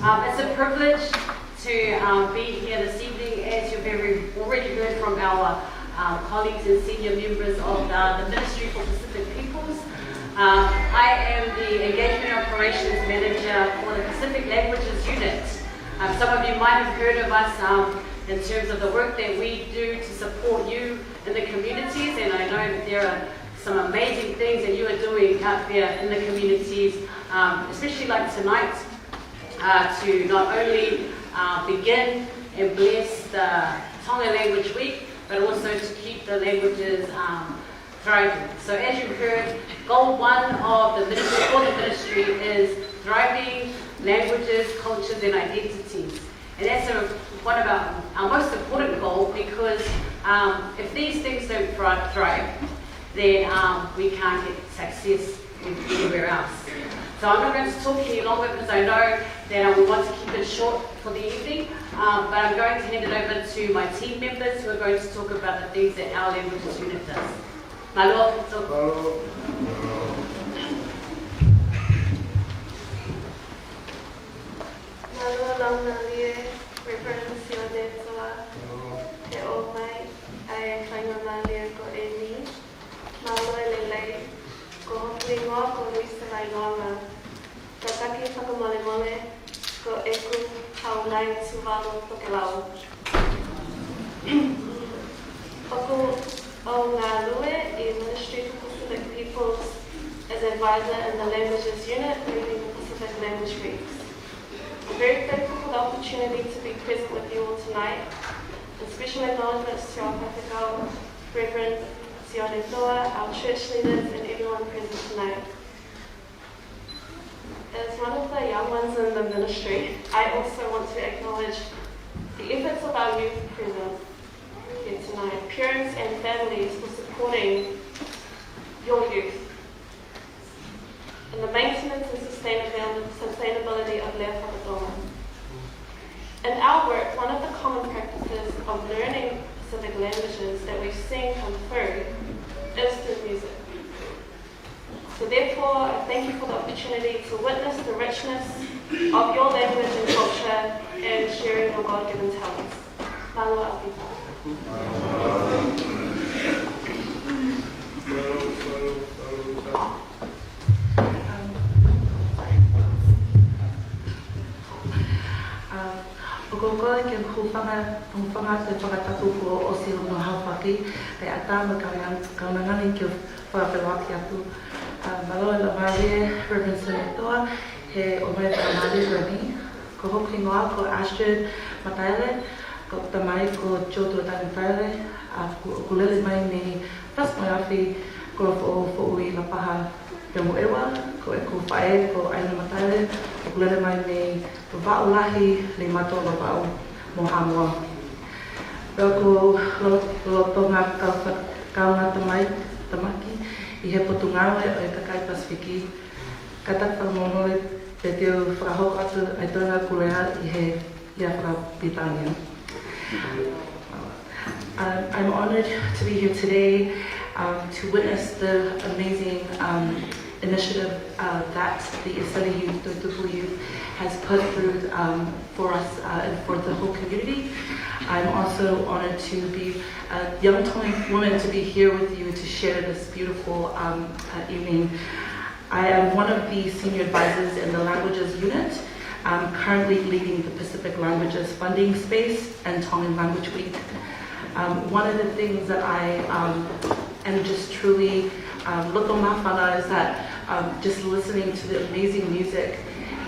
Um, it's a privilege to, um, be here this evening, as you've already, already heard from our, um, colleagues and senior members of the, the Ministry for Pacific Peoples. Um, I am the Engagement Operations Manager for the Pacific Languages Unit. Um, some of you might have heard of us, um, in terms of the work that we do to support you in the communities, and I know that there are some amazing things that you are doing out there in the communities, um, especially like tonight, uh, to not only, uh, begin and bless the Tonga Language Week, but also to keep the languages, um, thriving. So as you heard, goal one of the ministry, for the ministry, is thriving languages, cultures, and identities. And that's a, one of our, our most important goal because, um, if these things don't thri-, thrive, then, um, we can't get success with anywhere else. So I'm not going to talk any longer because I know that, um, we want to keep it short for the evening, um, but I'm going to hand it over to my team members who are going to talk about the things that our languages unit does. Mālō, so Mālō. Mālō e laumālie, Reverend Sione Toʻa, he ʻomai ʻa e faingamālie ko eni. Mālō e lelei, ko hoku hingoa ko Luisa Vainonga. Kātaki fakamolemole, ko ʻeku haʻu mai Tuvalu, Tokelau. ʻOku ou ngāue ʻi Ministry for Pacific Peoples as advisor in the languages unit, leading the Pacific Language Weeks. I'm very thankful for the opportunity to be present with you all tonight. And special acknowledgements to our Faifekau, Reverend Sione Toʻa, our church leaders, and everyone present tonight. As one of the young ones in the ministry, I also want to acknowledge the efforts of our youth present here tonight, parents and families for supporting your youth in the maintenance and sustainability, sustainability of Lea Fakatonga. In our work, one of the common practices of learning Pacific languages that we've seen come through is through music. So therefore, I thank you for the opportunity to witness the richness of your language and culture and sharing your God-given talents. Mālō ʻaupito. Um, ʻoku ou kole ke u hūfanga, hūfanga atu e fakatapu kuo ʻosi hono haofaki, kae ʻatā mo e kaunanga-, kaunanga ni ke u fakafeʻiloaki atu. Uh, mālō e laumālie, Reverend Sione Toʻa, he ʻomai e faingamālie ko eni. Ko hoku hingoa ko Astrid Mataele, ko hoku tamai ko Joe Tuatani Mataele, ʻa ia ʻoku, ʻoku lele mai mei Fasi mo e Afi, Kolofoʻou, Foʻui, Lapaha, pea mo ʻEua. Ko ʻeku faʻē ko ʻAina Mataele, ʻoku lele mai mei Vavaʻu Lahi, Leimata, Vavaʻu mo Haʻamoa. Pea ʻoku ou lo-, lolotonga kau fa-, kaungā tamai-, tamaki ʻi he Potungāue ʻo e Kakai Pasifiki. Kātaki fakamolemole, te u fakahoko atu ʻa e toenga kuleʻi ʻi he, ʻi he fakapilitānia. Um, I'm honored to be here today, um, to witness the amazing, um, initiative, uh, that the ʻIseli Youth, Toetuʻu Youth, has put through, um, for us, uh, and for the whole community. I'm also honored to be a young Tongan woman to be here with you to share this beautiful, um, uh, evening. I am one of the senior advisors in the languages unit. I'm currently leading the Pacific Languages Funding Space and Tongan Language Week. Um, one of the things that I um, am just truly um, loto mafana is that um, just listening to the amazing music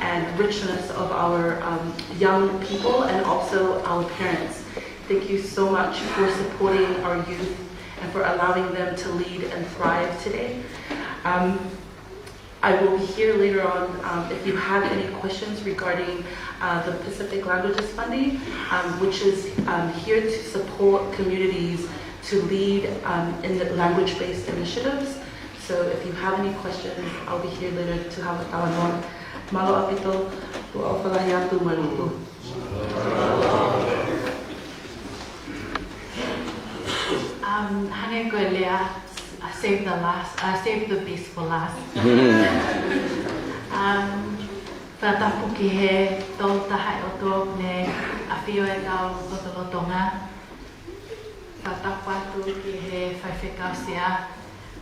and richness of our um, young people and also our parents. Thank you so much for supporting our youth and for allowing them to lead and thrive today. Um, I will be here later on um, if you have any questions regarding uh, the Pacific Languages Funding, um, which is um, here to support communities to lead um, in the language-based initiatives. So if you have any questions, I'll be here later to have a talanoa. Mālō ʻaupito, ʻoku ou ʻofa lahi atu, mālō. Um, hangē ko e lea, uh, save the last, uh, save the best for last. Um, fakatapu ki he Tolu Tahaʻi ʻOtua ne ʻafio ʻi hotau lotolotonga. Fakatapu atu ki he Faifekau Sea.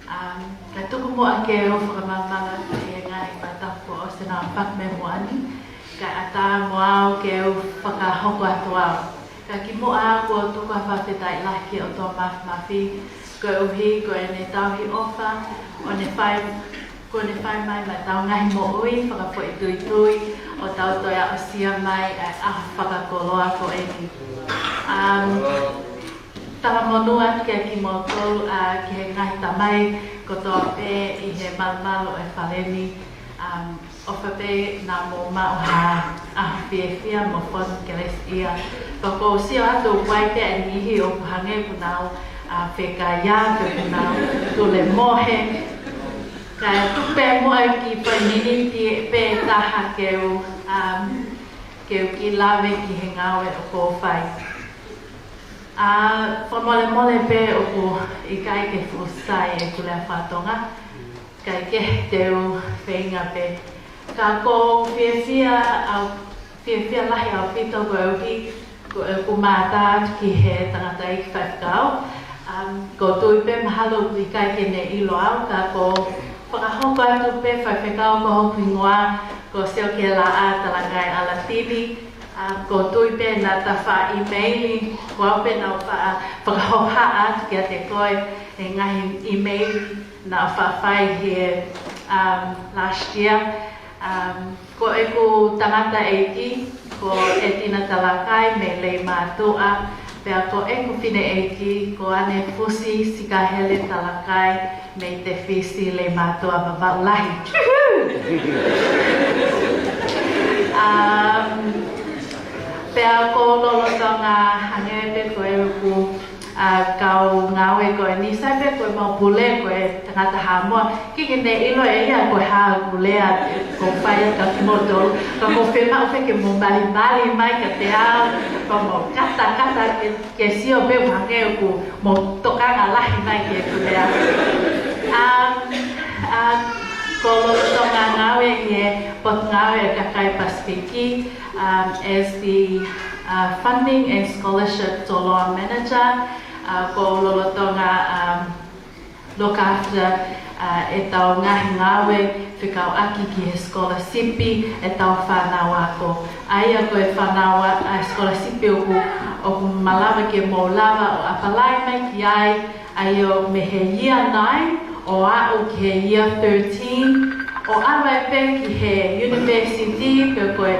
Um, ka tuku muʻa ke u fakamaʻalaʻala ki he ngaahi fakatapu kuo ʻosi ʻenau fakameʻa muʻa ni, kae ʻatā mo au ke u fakahoko atu au. Ka kimuʻa ʻoku ou tuku ha fakafetaʻi lahi ki he ʻOtua Māfimafi, koeʻuhi ko ʻene tauhi ʻofa, ʻo ne fai, kuo ne fai mai maʻa ʻetau ngaahi moʻui fakafoʻituitui, ʻo tau toe aʻusia mai ʻa e ʻaho fakakoloa ko eni. Um, Talamonū atu kiate kimoutolu, ʻa, ki he ngaahi tamai kotoa pē ʻi he malumalu ʻo e fale ni, um, ʻofa pē naʻa mou maʻu ha ʻaho fiefia mo fonu kelesiʻia. Pea ʻoku ou sio atu ʻoku ʻi ai pē niʻihi ʻoku hangē ʻoku nau, ʻa, fekaiā, ʻoku nau tulemohe. Kae tuku pē muʻa kiʻi miniti pē ʻe taha ke u, um, ke u kiʻi lave ki he ngāue ʻoku ou fai. ʻA, fakamolemole pē ʻoku ʻikai ke fuʻu sai ʻeku lea faka-Tonga, kae kehe te u feinga pē. Ka ʻoku ou fiefia, ʻa, fiefia lahi ʻaupito koeʻuhi ko ʻeku mātā atu ki he tangataʻeiki faifekau. Um, ʻoku ou tui pē mahalo ʻoku ʻikai ke ne ʻilo au, ka ʻoku ou fakahoko atu pē faifekau ko hoku hingoa, ko Siokela ʻa Talakai Alatini. Um, ʻoku ou tui pē naʻa ta faʻa ʻīmeili, ko au pē naʻa ku faʻa fakahohaʻa atu kiate koe he ngaahi ʻīmeili naʻa ku faʻa fai he, um, last year. Um, ko ʻeku tangataʻeiki, ko ʻEtina Talakai mei Leimātuʻa, pea ko ʻeku fineʻeiki, ko ʻAnefusi Sikahele Talakai mei Tefisi, Leimātuʻa, Vavaʻu Lahi. Um, pea ʻoku ou lolotonga hangē pē ko ʻeku, ʻa, kau ngāue ko eni, sai pē ko ʻemau pule ko e tangata Haʻamoa, ʻikai ke ne ʻilo ʻe ia ko e hā ʻeku lea ʻoku ou fai atu kiate kimoutolu, ka ʻoku ou fiemaʻu pē ke mou malimali mai kiate au, ka mou katakata ke, ke sio pē ʻoku hangē ʻoku mou tokanga lahi mai ki heʻeku lea. Um, um, ʻoku ou lolotonga ngāue ʻi he Potungāue ʻa e Kakai Pasifiki, um, as the, uh, Funding and Scholarship Toloa Manager. Uh, ʻoku ou lolotonga, um, look after, uh, ʻetau ngaahi ngāue fekauʻaki ki he scholarship ʻetau fānau ako. ʻA ia ko e fānau a-, ʻa e scholarship ʻoku, ʻoku malava ke mou lava ʻo apply mai ki ai, ʻa ia ʻo mei he year nine ʻo aʻu ki he year thirteen, ʻo ʻalu ai pē ki he university pe ko e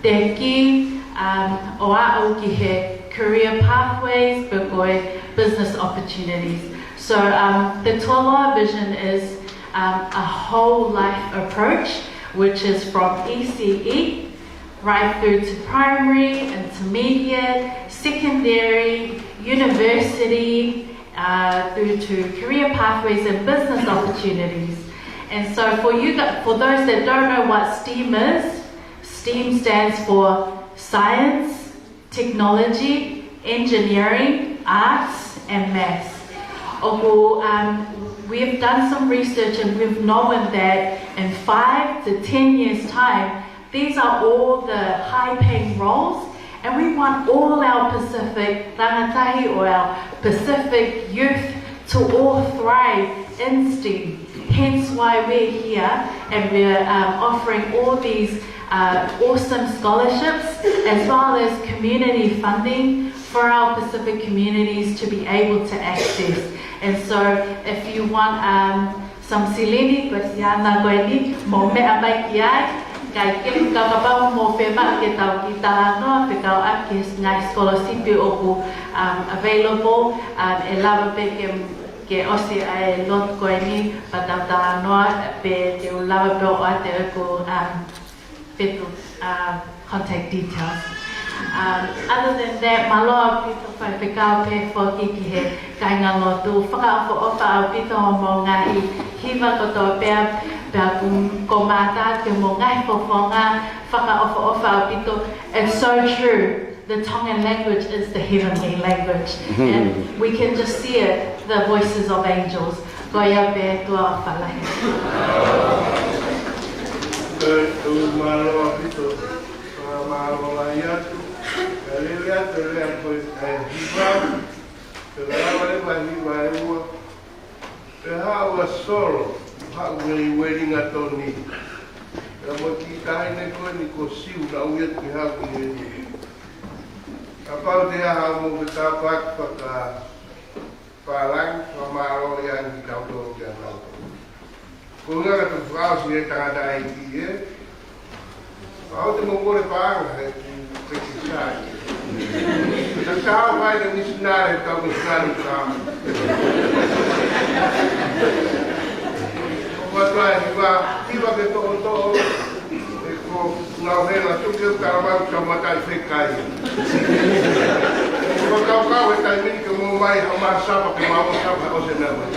teki, um, ʻo aʻu ki he career pathways pe ko e business opportunities. So, um, the Toloa vision is, um, a whole life approach, which is from E C E right through to primary, intermediate, secondary, university, uh, through to career pathways and business opportunities. And so for you, gu-, for those that don't know what STEAM is, STEAM stands for science, technology, engineering, arts, and maths. ʻOku, um, we've done some research and we've known that in five to ten years' time, these are all the high-paying roles, and we want all our Pacific tangatahi or our Pacific youth to all thrive in STEAM. Hence why we're here and we're, um, offering all these, uh, awesome scholarships as well as community funding for our Pacific communities to be able to access. And so if you want, um, some silini, ko e siana ko eni, mou meʻa mai ki ai, kae kehe ka kapau mou fiemaʻu ke tau kiʻi talanoa, fekauʻaki he ngaahi scholarship ʻoku, um, available, um, ʻe lava pē ke, ke ʻosi ʻa e lot ko eni, pea tau talanoa, pe te u lava pē ʻo ʻoatu ʻeku, um, petu, uh, contact details. Um, other than that, mālō ʻaupito faifekau pea foki ki he kāingalotu. Fakaʻofoʻofa ʻaupito hoʻomou ngaahi hiva kotoa pē, pea ko, ko Mata ke mo ngaahi fofonga, fakaʻofoʻofa ʻaupito. It's so true. The Tongan language is the heavenly language. And we can just see it, the voices of angels. Ko ia pē, tuʻa ʻofa lahi. Ko e mālō ʻaupito, ko e mālō lahi atu, ka lele atu e lea ko e hiva, ko e lava leva hiva e ua, pe haʻu ʻa Solo, haʻu mei Uelingatoni. Pea mo e kiʻi taʻahine ko eni ko Siu, naʻe ui atu ke haʻu ki heni. Kapau te aha mo ke tāpuaki faka- Pālangi, fakamālō ia ni kitautolu kia nautolu. Ko e ʻuhinga ka tau fakaʻosi he tangataʻeiki, ē? Pau te mo kole paʻanga he ku peke sai. Ka tau fai e misinale, tau misinale ka. Ko e tuai hiva, hiva ke toʻotoʻo. Ko e ngāue la tuku ke u tala mai ka matai fekai. Ko e kaukau e taimi ni ke mo mai ha ma sapa ke ma o sapa o se na mai.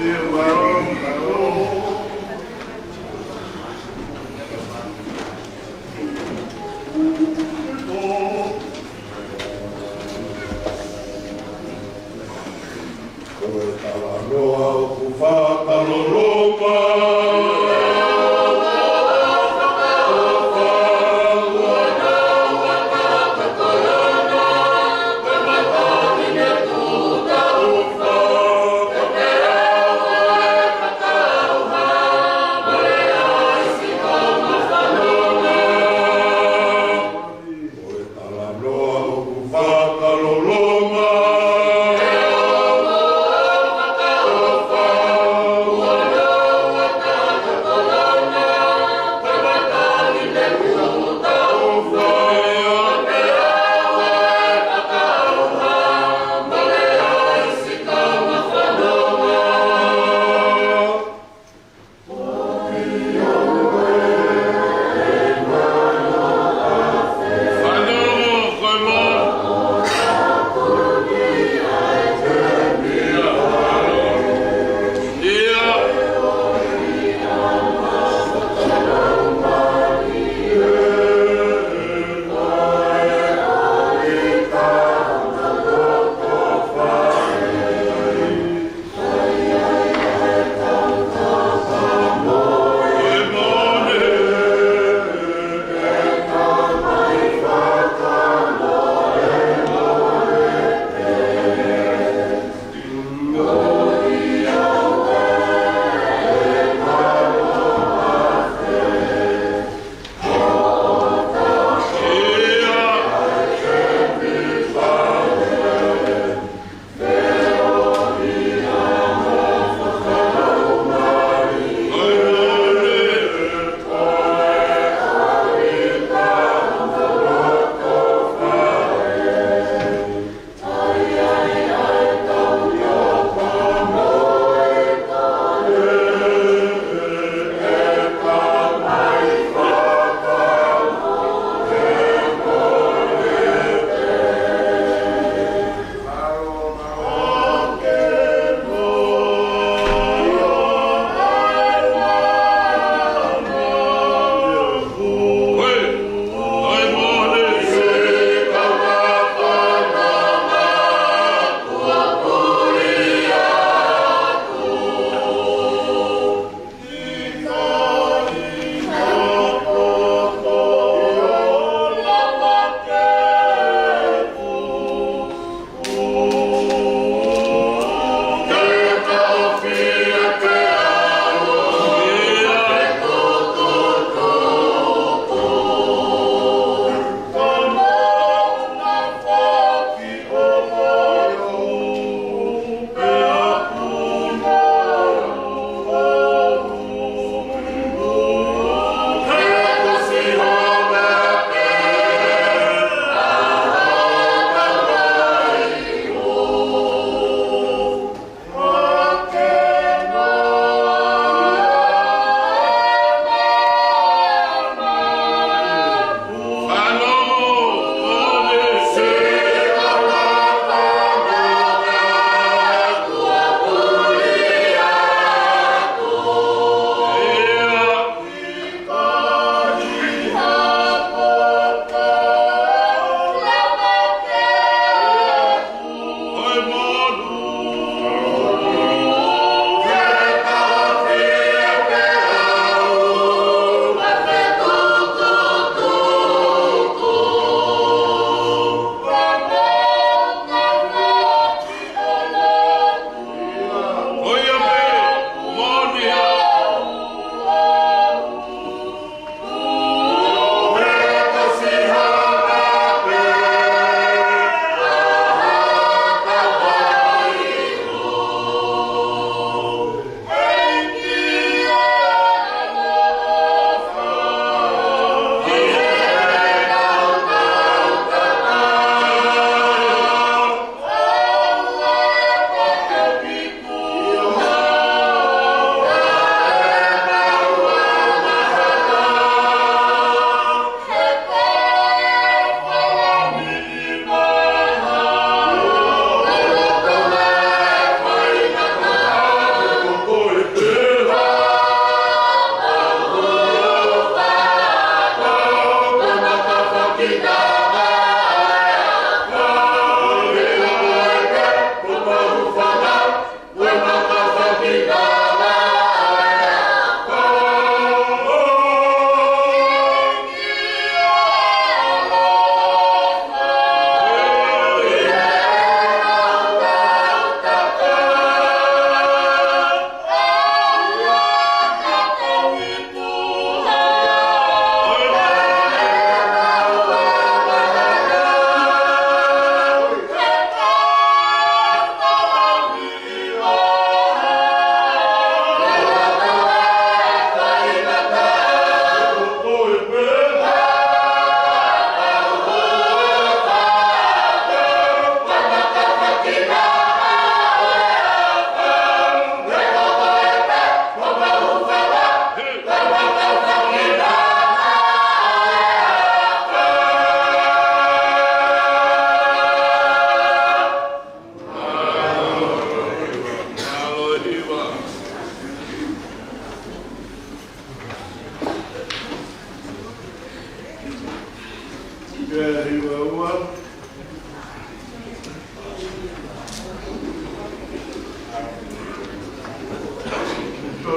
Ia, mālō, mālō.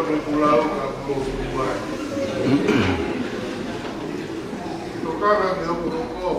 Kulau ka kulau kuai. Tokanga ke hokohoko.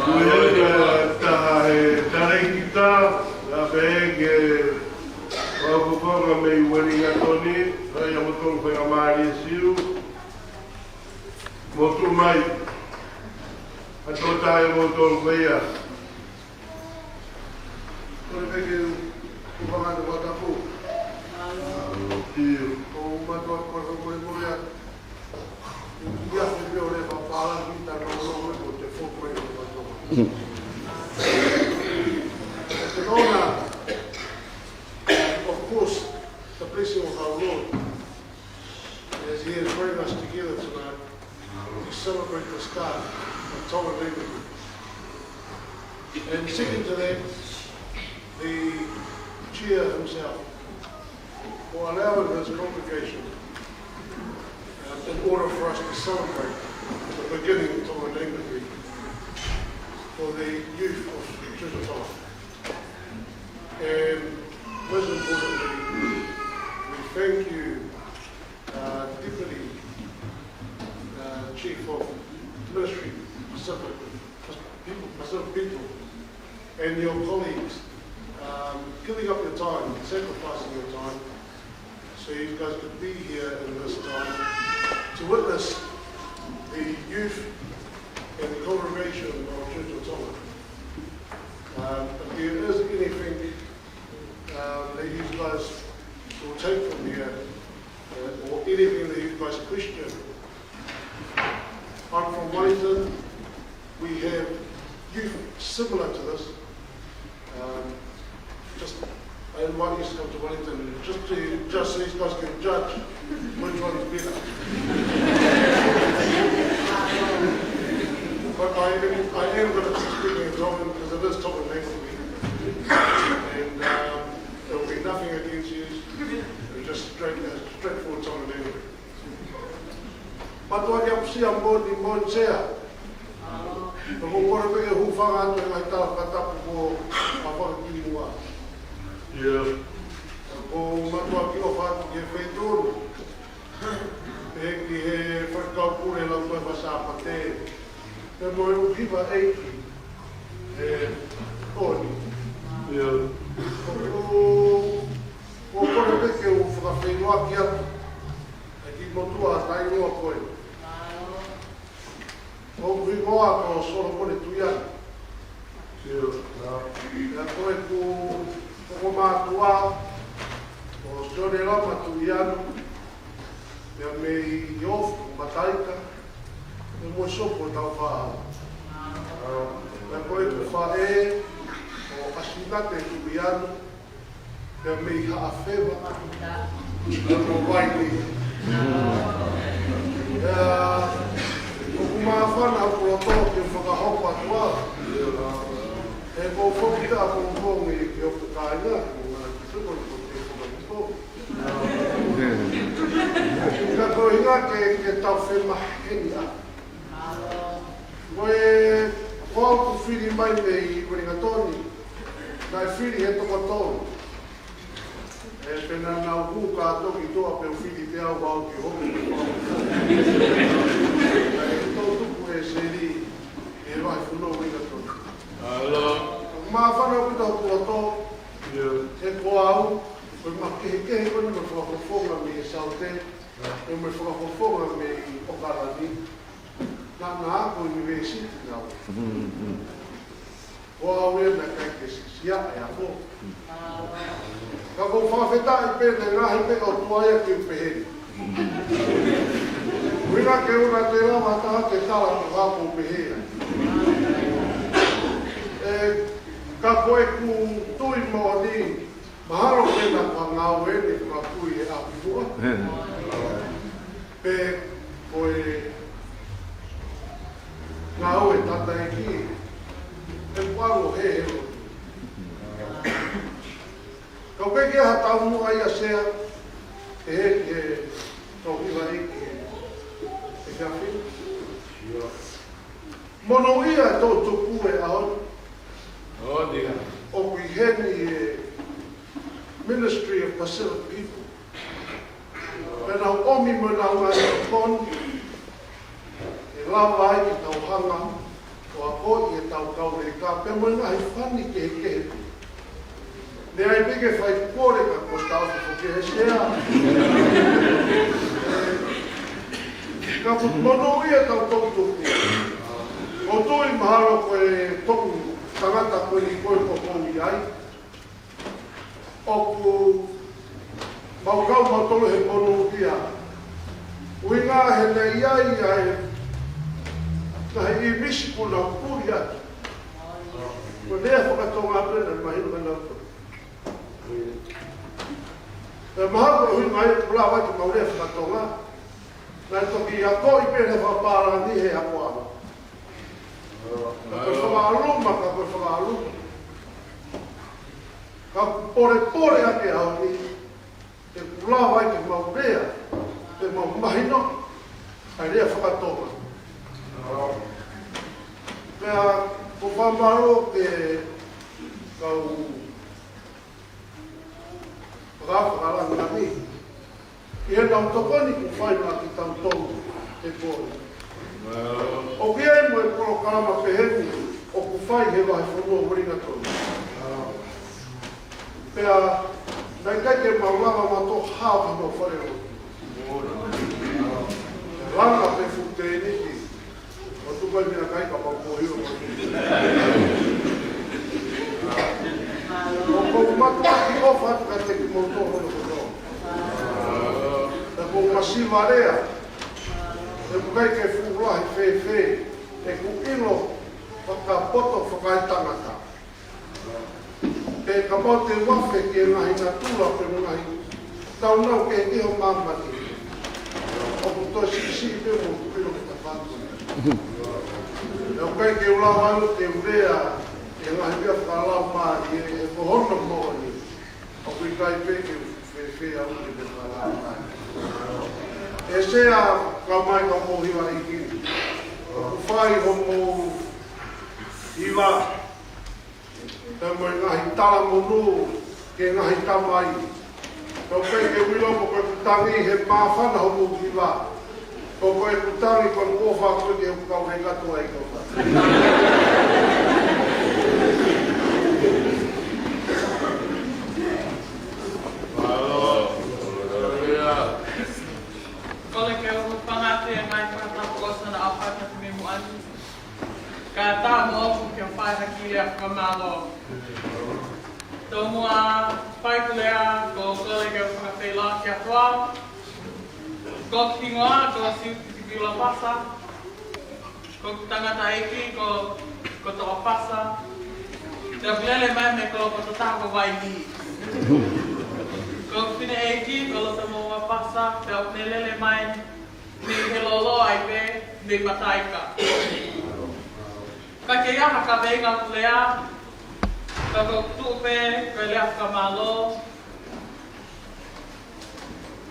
Ko e taha he talēkita, naʻe pehē ke fakafofonga mei Uelingatoni, ʻa ia mo tolu fai a Mālie Siu, mo tuʻu mai, ʻa tō tae mo tolu fai a. Ko e peke u, u fanga te watapu. ʻIo. Ko u matua ko e ko e ko e. Ia, te pio le papala ki ta no no ko te fo ko e ko e. Te nona, of course, the blessing of our Lord. As he has brought us together tonight to celebrate the start of Tongan Language Week. And second to that, the chair himself for allowing his congregation, uh, in order for us to celebrate the beginning of Tongan Language Week for the youth of Tutatonga. And most importantly, we thank you, uh, Deputy, uh, Chief of Ministry Pacific, People, Pacific People, and your colleagues, um, giving up your time, sacrificing your time, so you guys could be here in this time. to witness the youth and the congregation of Church of Tonga. Um, if there is anything, um, that you guys will take from here, uh, or anything that you guys question, I'm from Wellington. We have youth similar to this. Um, just, I invite you to come to Wellington just to, just so you guys can judge which one is better. But I am, I am gonna speak in Tongan because it is Tongan language. And, um, it'll be nothing against you. It'll just straight, uh, straightforward Tongan language. Mātuʻa, ke apusia mo ni mo ni sea. Ka ko kore pē ke u hūfanga atu he ngaahi tala fakatapu ko a fakakili mua. Ko mātuʻa ke ʻofa atu ki he feituʻu. Pehē ki he faifekau pule lau ko e Sāpate. Pea mo e ʻū hiva ʻeiki. ʻE, ʻOni. Ko, ko kore pē ke u fakafeʻiloaki atu. ʻEiki motuʻa taʻeʻiloa ko ē. ʻOku hingoa ko Solomone Tuiano. Pea ko ʻeku, ko ʻeku mātuʻa, ko Sione Lama Tuiano. Pea mei Ofu, Mataika. Pea mo Sopo Taufaʻahau. Pea ko ʻeku faʻē, ko ʻAsinate Tuiano. Pea mei Haʻafeva. Pea mo Vaini. Pea, ʻoku māfana ʻa e puloto ke fakahoko atu ā. He ko e foki ka pongipongi ki hoku kāinga, ko ngā ki tuko ni ko te fakahoko. Ka ko hinga ke, ke tau femaheni ā. Ko e, ko au kuo fili mai mei Uelingatoni, naʻe fili he toko tolu. ʻE, pea naʻa nau hū kātoa ki tuʻa pea u fili pē au, au ki hoku. ʻE, toʻutupu ʻe Seli, ʻi he vahefonua Uelingatoni. ʻAlo. Māfana ʻaupito hoku loto, he ko au, ko e makehekehe ko eni mo e fakafofonga mei he Saute, pea mo e fakafofonga mei ʻOkalani, naʻa na ako ʻunivēsiti naua. Ko au ē naʻe ʻikai ke siʻisiʻi ʻa e ako. Ka ʻoku ou fakafetaʻi pē naʻe ngaohi pē ʻe he ʻOtua ia ke u pehē ni. Ko e ʻuhinga ke ʻoua te lava ha taha ke tala ko e hā ʻoku ou pehē ai. ʻE, ka ko ʻeku tui moʻoni, mahalo pē naʻa ku ngāue ni fakapui he ʻapi muʻa. Pe ko e ngāue tataʻeiki, ʻe kuango he he lotu. Ka ʻoku ʻikai ke ʻi ai ha taumuʻa ia sea, ʻe he, ʻe he tauhi vai ki he, he fiafia. Monūʻia e toʻutupu e ʻaho ni. ʻOku ʻi heni e Ministry of Pacific People. Pea nau ʻomi mo nau ngaahi koni, ʻe lava ai ke tau hanga ʻo akoʻi ʻetau kau leka, pea mo e ngaahi fani kehekehe. Naʻe ʻi ai pē ke fai kole ka ko e tau fo ke he sea. Ka ʻoku monūʻia ʻetau toʻutupu. ʻOku ou tui mahalo ko e toʻu tangata ko eni ko e ʻoku ou ʻi ai. ʻOku mau kau mautolu he monūʻia. ʻUhinga he naʻe ʻi ai ʻa e, naʻe ʻi misi ku nau puli atu. Ko e lea fakatonga pē naʻe mahino ka nau puli. Pea mahalo ko e ʻuhinga ia ʻoku lava ke mau lea fakatonga. Naʻe toki akoʻi pē he fakapālangi he akoʻanga. Ka ko e fakaʻaluma, ka ko e fakaʻaluma. Ka ʻoku polepole ake au ni, ʻe lava ai ke mau lea, ke mau mahino, ʻa e lea fakatonga. Pea, ʻoku ou fakamālō ki he kau faka-, fakalāngilangi. ʻI heʻenau tokoni kuo fai maʻa kitautolu he pō ni. ʻOku ʻi ai mo e polokalama pehē ni ʻoku fai he vahefonua Uelingatoni. Pea, naʻe ʻikai ke mau lava mautolu hao ki homau fale lotu. Langa pē fuʻu tēniti. ʻO tuku ai meʻakai ka mau ko hiva. ʻOku ou mātuʻaki ʻofa atu kiate kimoutolu hono kotoa. Pea ʻoku ou masiva lea. He ʻoku ʻikai ke fuʻu lahi fēfē ʻeku ʻilo fakapoto fakaetangata. Pea kapau te u afe ki he ngaahi natula pe ngaahi taunau kehekehe ʻo māmani, ʻoku toe siʻisiʻi pē mo ʻeku ʻilo ke tapatu. Pea ʻoku ʻikai ke u lava ʻo ke u lea ʻi he ngaahi meʻa fakalaumālie, he ko hono moʻoni, ʻoku ʻikai pē ke u fēfē au ki he meʻa fakalaumālie. ʻE Sea, kau mai kau mou hiva ʻEiki. ʻOku fai hoʻomou hiva. Pea mo e ngaahi talamonū ki he ngaahi tamai. Pea ʻoku ʻikai ke u ʻilo pe ko ʻeku tangi he māfana hoʻomou hiva, pe ko ʻeku tangi ko ʻeku ʻofa ko ē ki heʻeku kau he katoa ʻi ko. Kole ke u hūfanga atu he ngaahi fakatapu ʻosi naʻa ku fai atu mei muʻa ni. Kae ʻatā moʻoku ke u fai ha kiʻi lea fakamālō. Tomuʻa fai ʻeku lea, ʻoku ou kole ke u fakafeʻiloaki atu au. Ko hoku hingoa ko Siuti Piula Pasa. Ko hoku tangataʻeiki ko, ko Toʻa Pasa. Pea u lele mai mei Kolopototaha ko Vainī. Ko hoku fineʻeiki ko Lotomoua Pasa. Pea u lele mai mei he lolo ai pē, mei Mataika. Ka ʻikai ke ʻi ai ha kaveinga ʻeku lea, ka ʻoku ou tuʻu pē ko e lea fakamālō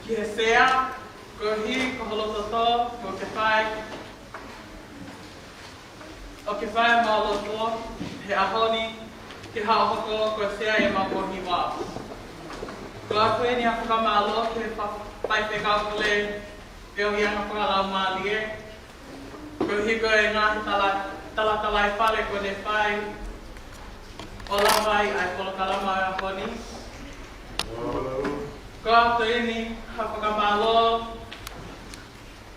ki he Sea, koeʻuhi ko ho loto tō, ʻoku ke fai, ʻoku ke fai maʻu loto he ʻaho ni, ke haʻu ʻo hoko ko e Sea ʻi heʻemau kau hiva. ʻOku ou ʻoatu eni ʻa e fakamālō ki he fa-, faifekau pule, pea ʻi he anga fakalaumālie. Koeʻuhi ko e ngaahi tala, talatalaifale kuo ne fai ʻo lava ai ʻa e polokalama ʻo e ʻaho ni. ʻOku ou ʻoatu eni ha fakamālō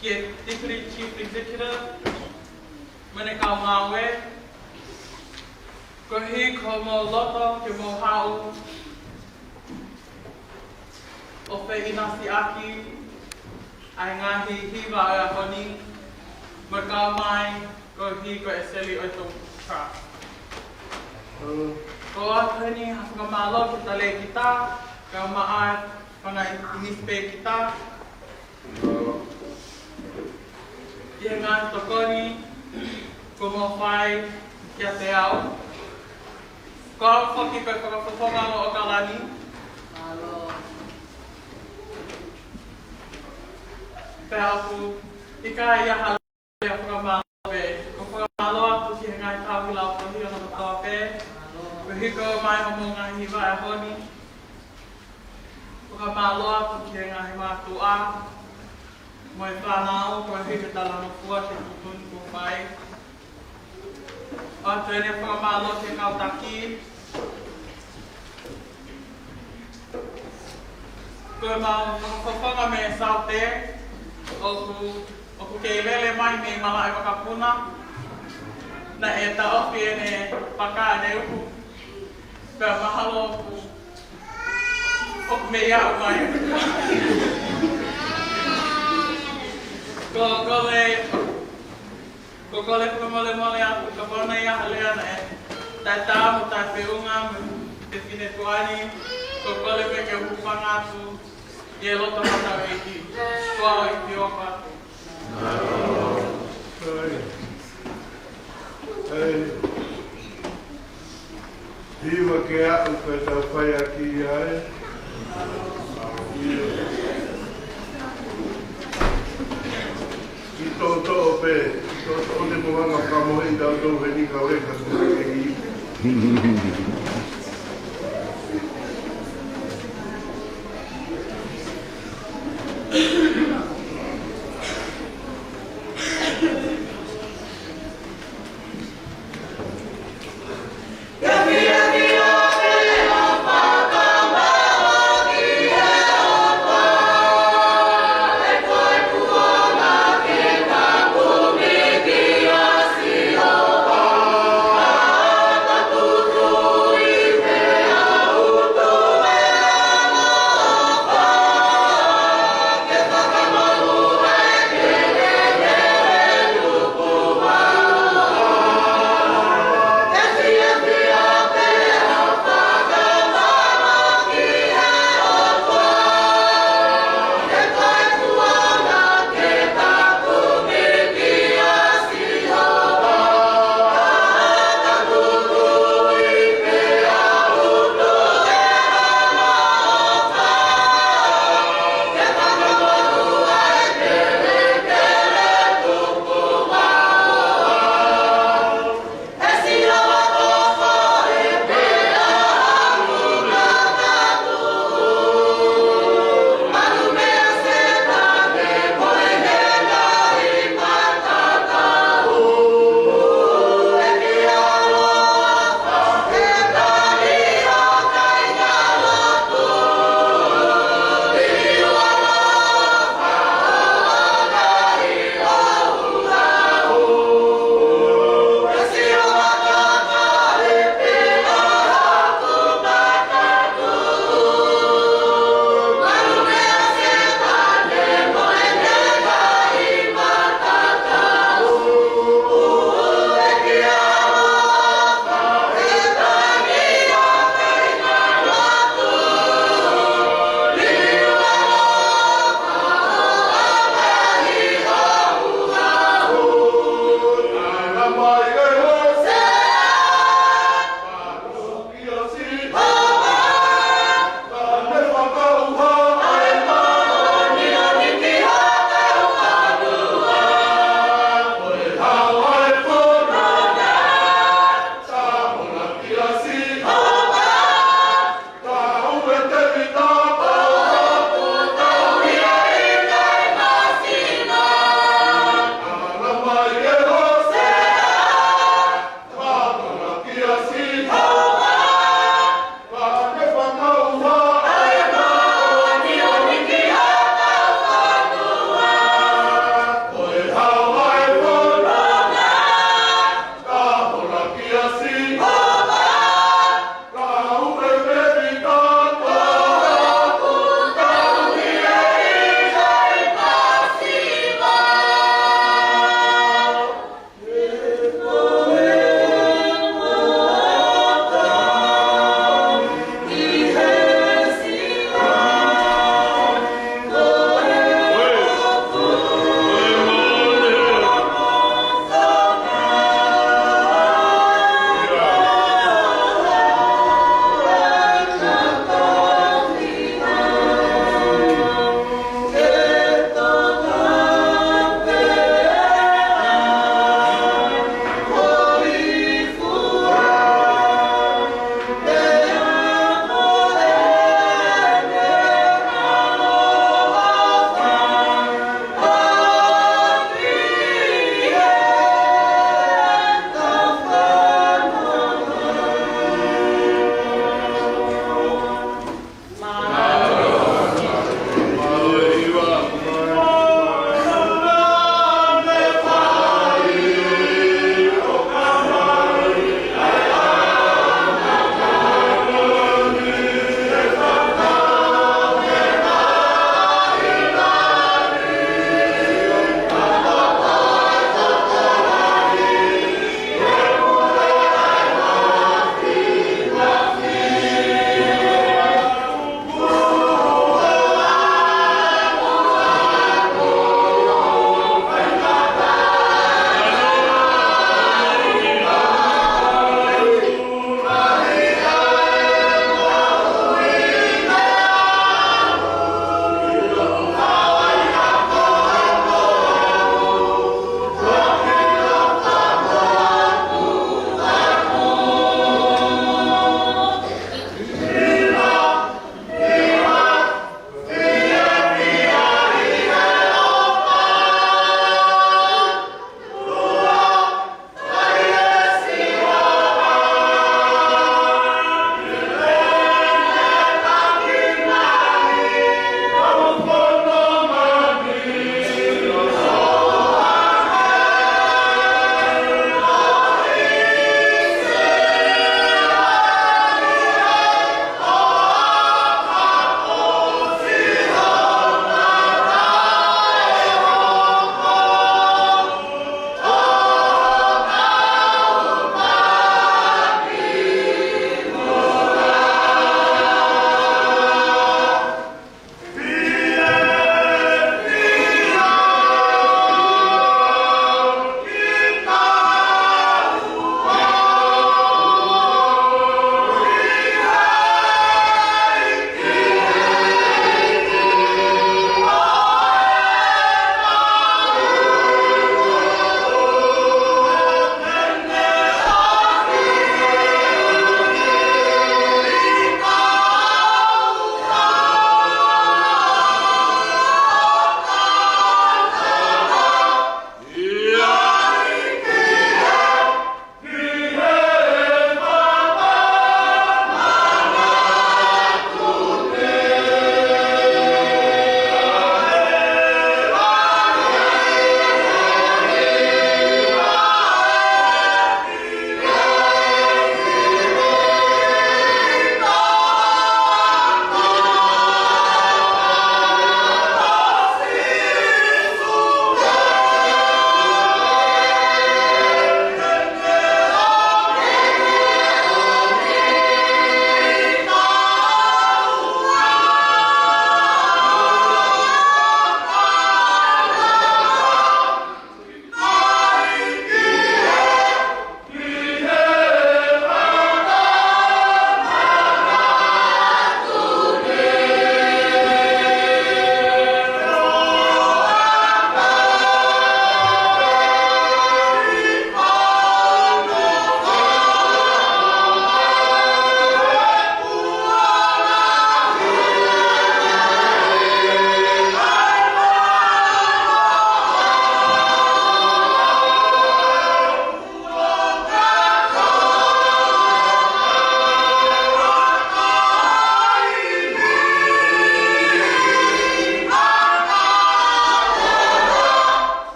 ki he Deputy Chief Executive mo ʻene kau ngāue. Koeʻuhi ko hoʻomou loto ke mou haʻu ʻo feʻinasiʻaki ʻa e ngaahi hiva ʻo e ʻaho ni, mo e kau mai koeʻuhi ko e Seli ʻo e Tofu Trust. ʻOku ou ʻoatu eni ha fakamālō ki he talēkita, kae ʻumaʻā e fanga ʻinisipēkita, ʻi he ngaahi tokoni kuo mou fai kiate au. Ko au foki ko e fakafofonga ʻo ʻAokalani. Pea ʻoku ʻikai ha lea fakamālō pē. ʻOku ou fakamālō atu ki he ngaahi tauhi lautohi ʻo e kotoa pē. Koeʻuhi ko e mai hoʻomou ngaahi hiva ʻi he ʻaho ni. Fakamālō atu ki he ngaahi mātuʻa mo e fānau, koeʻuhi ko e talangofua ki he tuʻutuʻuni kuo fai. ʻOatu eni e fakamālō ki he kau taki. Ko ʻemau fakafofonga mei Saute, ʻoku, ʻoku kei lele mai mei malaʻe vakapuna. Naʻe taʻofi ʻene paka ʻene uhu. Pea mahalo ʻoku ʻoku mei aʻu mai. ʻOku ou kole, ʻoku ou kole fakamolemole atu kapau naʻe ʻi ai ha lea naʻe taʻetaau mo taʻefeʻunga mei he fefine tuʻa ni, ʻoku ou kole pē ke u hūfanga atu ʻi he loto matau ʻEiki. Ko au ʻEiki ʻofa atu. ʻEi. ʻEi. Hiva ke aʻu pē tau fai ʻaki ia ē. Kiʻi toʻotoʻo pē, kiʻi toʻotoʻo ne mo hanga fakamohe ʻi tau tau heni kau e ka suna ke i.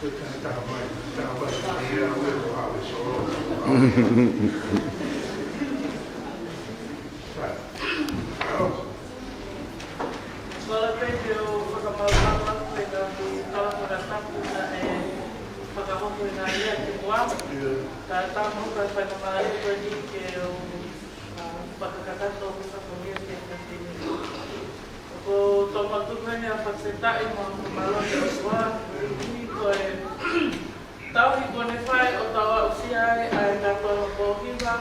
Kole pē ke u fakamalumalu atu e ngaahi tala fakatapu naʻe fakahoko ʻi he ngaahi ʻaho kimuʻa. Ka tau maʻu e faingamālie ko eni ke u, ā, fakakakato mo fakamolemole ki he faʻahinga. ʻOku ou tō mai atu pē ʻo fakafetaʻi mo fakamālō ki he ʻOtua, koeʻuhi ko e tauhi kuo ne fai ʻo tau aʻusia ai ʻa e kātoanga pōhiva,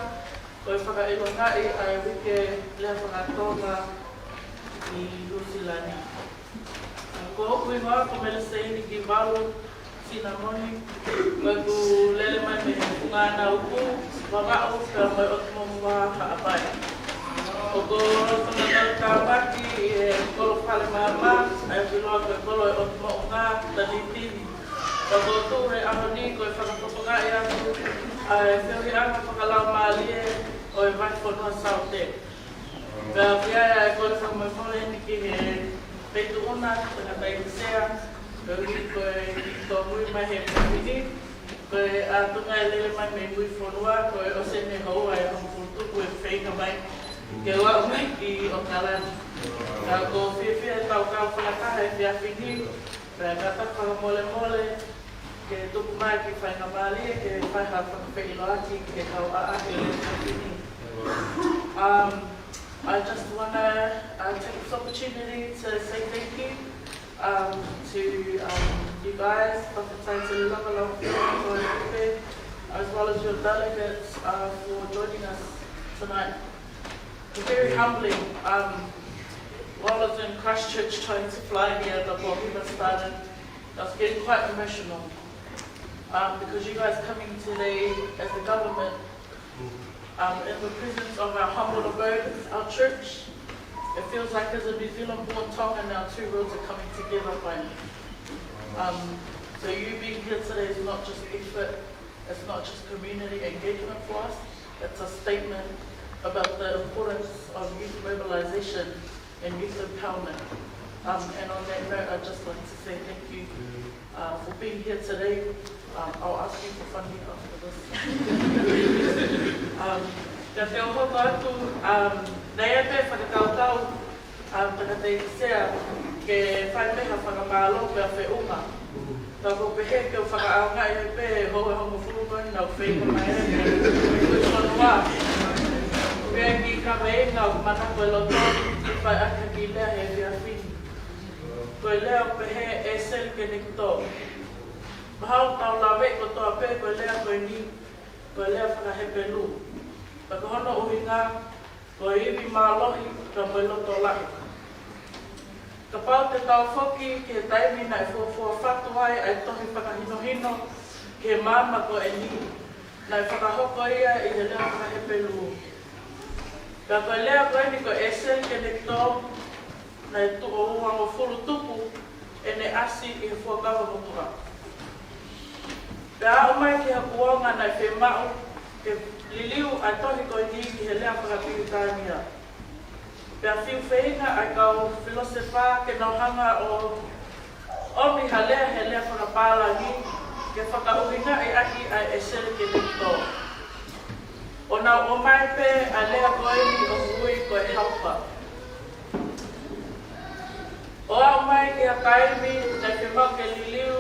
ko e fakaʻilongaʻi ʻa e Uike Lea Faka-Tonga ʻi Nuʻu Sila ni. Ko hoku hingoa ko Meleseini Kivalu Sinamoni, ko ʻeku lele mai mei he Funga Anautū, Vavaʻu, pea mo e ʻOtu Moʻunga Haʻapai. ʻOku ou lolotonga tauhi tāmaki ʻi he kolo Falemaama, ʻa ia ʻoku ʻiloa ko e kolo ʻo e ʻOtu Moʻunga Tanitini. Pea ʻoku ou tuʻu he ʻaho ni ko e fakafofongaʻi atu ʻa e feohiʻanga fakalaumālie ʻo e Vahefonua Saute. Pea ʻoku ʻi ai ʻa e kole fakamolemole eni ki he Feituʻuna, tangataʻeiki sea, koeʻuhi ko e kiʻi tōmui mai he efiafi ni, ko e ʻatunga e lele mai mei Muifonua, ko e ʻōseni houa ʻe hongofulu tupu ʻe feinga mai ke u aʻu mai ki ʻAokalani. Ka ʻoku ou fiefia ʻetau kau fakataha he efiafi ni, pea kātaki fakamolemole ke tuku mai e kiʻi faingamālie ke fai ha fakafeʻiloaki ki he kau ʻaʻahi ʻo e efiafi ni. Um, I just wanna, uh, take this opportunity to say thank you, um, to, um, you guys, Doctor Taitele Lavalava, for the, as well as your delegates, uh, for joining us tonight. It's very humbling. Um, while I was in Christchurch trying to fly here, the pōhiva started, I was getting quite emotional, um, because you guys coming today as the government, um, in the presence of our humble abode, our church, it feels like as a New Zealand-born Tongan, our two worlds are coming together finally. Um, so you being here today is not just effort, it's not just community engagement for us, it's a statement about the importance of youth mobilization and youth empowerment. Um, and on that note, I'd just like to say thank you, uh, for being here today. Um, I'll ask you for funding after this. Um, ka te u hoko atu, um, naʻe ʻi ai pē fakakaukau, um, tangataʻeiki sea, ke fai pē ha fakamālō pea feʻunga. Ka ʻoku ou pehē ke u fakaʻaongaʻi pē houa ʻe hongofulu ko eni naʻa ku feinga mai ai mei Muifonua. Ko e kiʻi kaveinga ʻoku manako e loto ke fai ʻaki ha kiʻi lea he efiafi ni. Ko e lea ʻoku pehē: ʻE Seli Kenekitō. Mahalo ʻoku tau laveʻi kotoa pē ko e lea ko eni, ko e lea faka-Hepelū. Ka ko hono ʻuhinga, ko e ivi mālohi pea mo e loto lahi. Kapau te tau foki ki he taimi naʻe fuofua fatu ai ʻa e tohi fakahinohino ki he maama ko eni, naʻe fakahoko ia ʻi he lea faka-Hepelū. Pea ko e lea ko eni ko e ʻE Seli Kenekitō, naʻe tuʻo uangofulu tupu ʻene ʻasi ʻi he Fuakava Motuʻa. Pea aʻu mai ki ha kuonga naʻe fiemaʻu ke liliu ʻa e tohi ko eni ki he lea faka-Pilitānia. Pea fiu feinga ʻa e kau filōsefa ke nau hanga ʻo ʻomi ha lea he lea fakapālangi ke fakaʻuhingaʻi ʻaki ʻa e ʻE Seli Kenekitō. ʻO nau ʻomai pē ʻa e lea ko eni ʻoku ui ko e Helper. ʻO aʻu mai ki ha taimi naʻe fiemaʻu ke liliu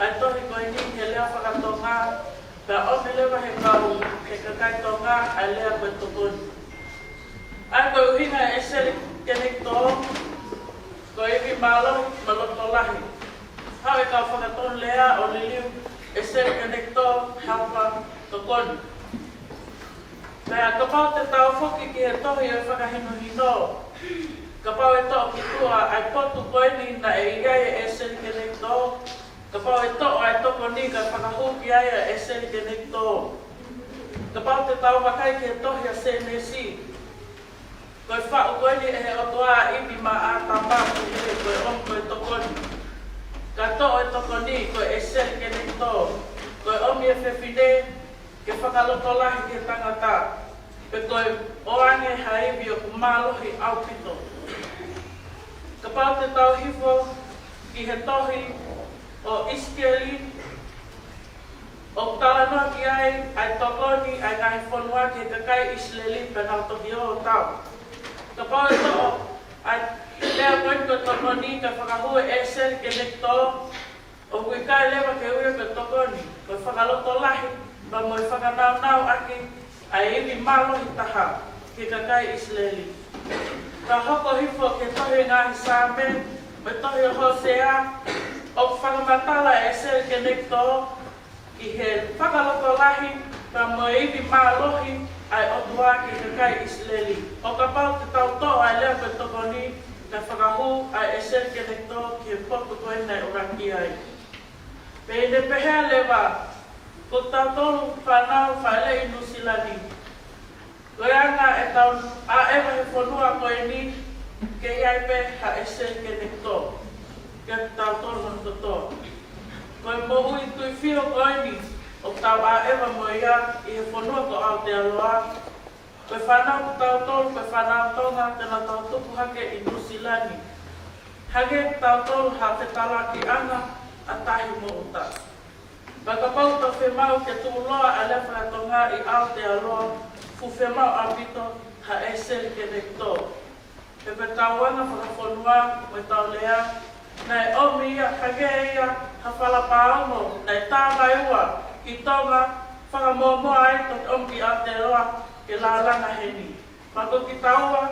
ʻa e tohi ko eni he lea faka-Tonga, pea ʻomi leva he kau, he kakai Tonga ʻa e lea ko e tokoni. ʻA ia ko e ʻuhinga e ʻE Seli Kenekitō, ko e ivi mālohi mo e loto lahi. Haʻu e kau fakatonulea ʻo liliu ʻE Seli Kenekitō, Helper, tokoni. Pea kapau te tau foki ki he tohi ʻo e fakahinohino, kapau ʻe toʻo ki tuʻa ʻa e potu ko eni naʻe ʻi ai e ʻE Seli Kenekitō, kapau ʻe toʻo ʻa e tokoni kae fakahū ki ai ʻa e ʻE Seli Kenekitō. Kapau te tau vakai ki he tohi ʻa Sēnesi, ko e faʻu ko eni ʻe he ʻOtua ʻa ʻIvi maʻa ʻĀtama, pehē ko e ʻomi ko e tokoni. Ka toʻo e tokoni ko e ʻE Seli Kenekitō, ko e ʻomi e fefine ke fakalotolahi ki he tangata, pe ko e ʻoange ha ivi ʻoku mālohi ʻaupito. Kapau te tau hifo ki he tohi ʻo ʻIsikeli, ʻOku talanoa ki ai ʻa e tokoni ʻa e ngaahi fonua ki he kakai ʻIsileli pea nau toki ō ʻo tau. Kapau ʻe toʻo ʻa e lea ko eni ko e tokoni kae fakahū ʻe ʻEseli Kenekitō, ʻoku ʻikai leva ke ui ia ko e tokoni, ko e fakalotolahi, pea mo e fakanaunau ʻaki ʻa e ivi mālohi taha ki he kakai ʻIsileli. Ka hoko hifo ki he tohi Ngaahi Saame, mo e tohi ʻo Hōsea, ʻoku fakamatala ʻe ʻEseli Kenekitō ki he fakalotolahi, pea mo e ivi mālohi ʻa e ʻOtua ki he kakai ʻIsileli. ʻO kapau te tau toʻo ʻa e lea ko e tokoni, kae fakahū ʻa ʻEseli Kenekitō ki he potu ko eni naʻe ʻuluaki ai. Pea ʻi heʻene pehē leva, ko kitautolu fānau fāʻeleʻi Nuʻusila ni, ko e anga ʻetau ʻaʻeva he fonua ko eni, ke ʻi ai pē ha ʻEseli Kenekitō kiate kitautolu hono kotoa. Ko e moʻui tuifio ko eni ʻoku tau ʻaʻeva mo ia ʻi he fonua ko Aotearoa, ko e fānau kitautolu, ko e fānau Tonga, te nau tau tupu hake ʻi Nuʻusila ni. Hangē kitautolu ha fetalakiʻanga ʻa Tahi mo ʻUta. Pea kapau ʻoku tau fiemaʻu ke tuʻuloa ʻa e lea faka-Tonga ʻi Aotearoa, fuʻu fiemaʻu ʻaupito ha ʻEseli Kenekitō. He ko ʻetau anga fakafonua mo ʻetau lea, naʻe ʻomi ia, hangē ia ha fala pāongo naʻe tāvaiua ki Tonga, fakamuʻomuʻa ai toki ʻomi ki Aotearoa ke lālanga heni. Pea ko kitaua,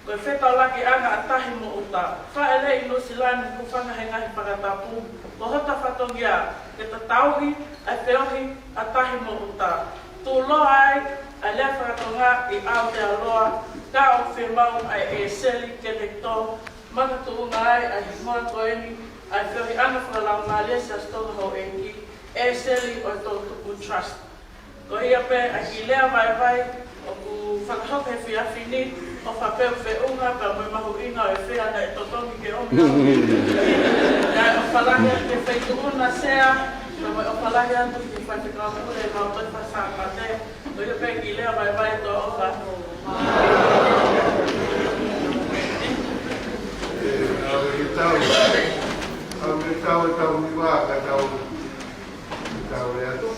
ko e fetalakiʻanga ʻa Tahi mo ʻUta. Fāʻeleʻi Nuʻusila ni, hūfanga he ngaahi fakatapu, ko hota fatongia ke ta tauhi ʻa e feohi ʻa Tahi mo ʻUta. Tuʻuloa ai ʻa e lea faka-Tonga ʻi Aotearoa, ka ʻoku fiemaʻu ʻa e ʻEseli Kenekitō, makatuʻunga ai ʻa e hingoa ko eni ʻa e feohiʻanga fakalaumālie Siasi Tonga Houʻeiki, ʻEseli ʻo e Toʻutupu Trust. Ko ia pē ʻa e kiʻi lea vaivai ʻoku fakahoko he efiafi ni, ʻofa pē ʻoku feʻunga pea mo e mahuʻinga ʻo e fea naʻe totongi ke ʻomi. Kae ʻofa lahi atu ki he Feituʻuna Sea, pea mo e ʻofa lahi atu ki he Faifekau Pule, ʻemau Tohi Fakasāpate. Ko ia pē kiʻi lea vaivai, tō ʻofa. ʻE, ʻave ke tau, ʻave ke tau, ʻe tau hiva, ka tau, tau lea atu.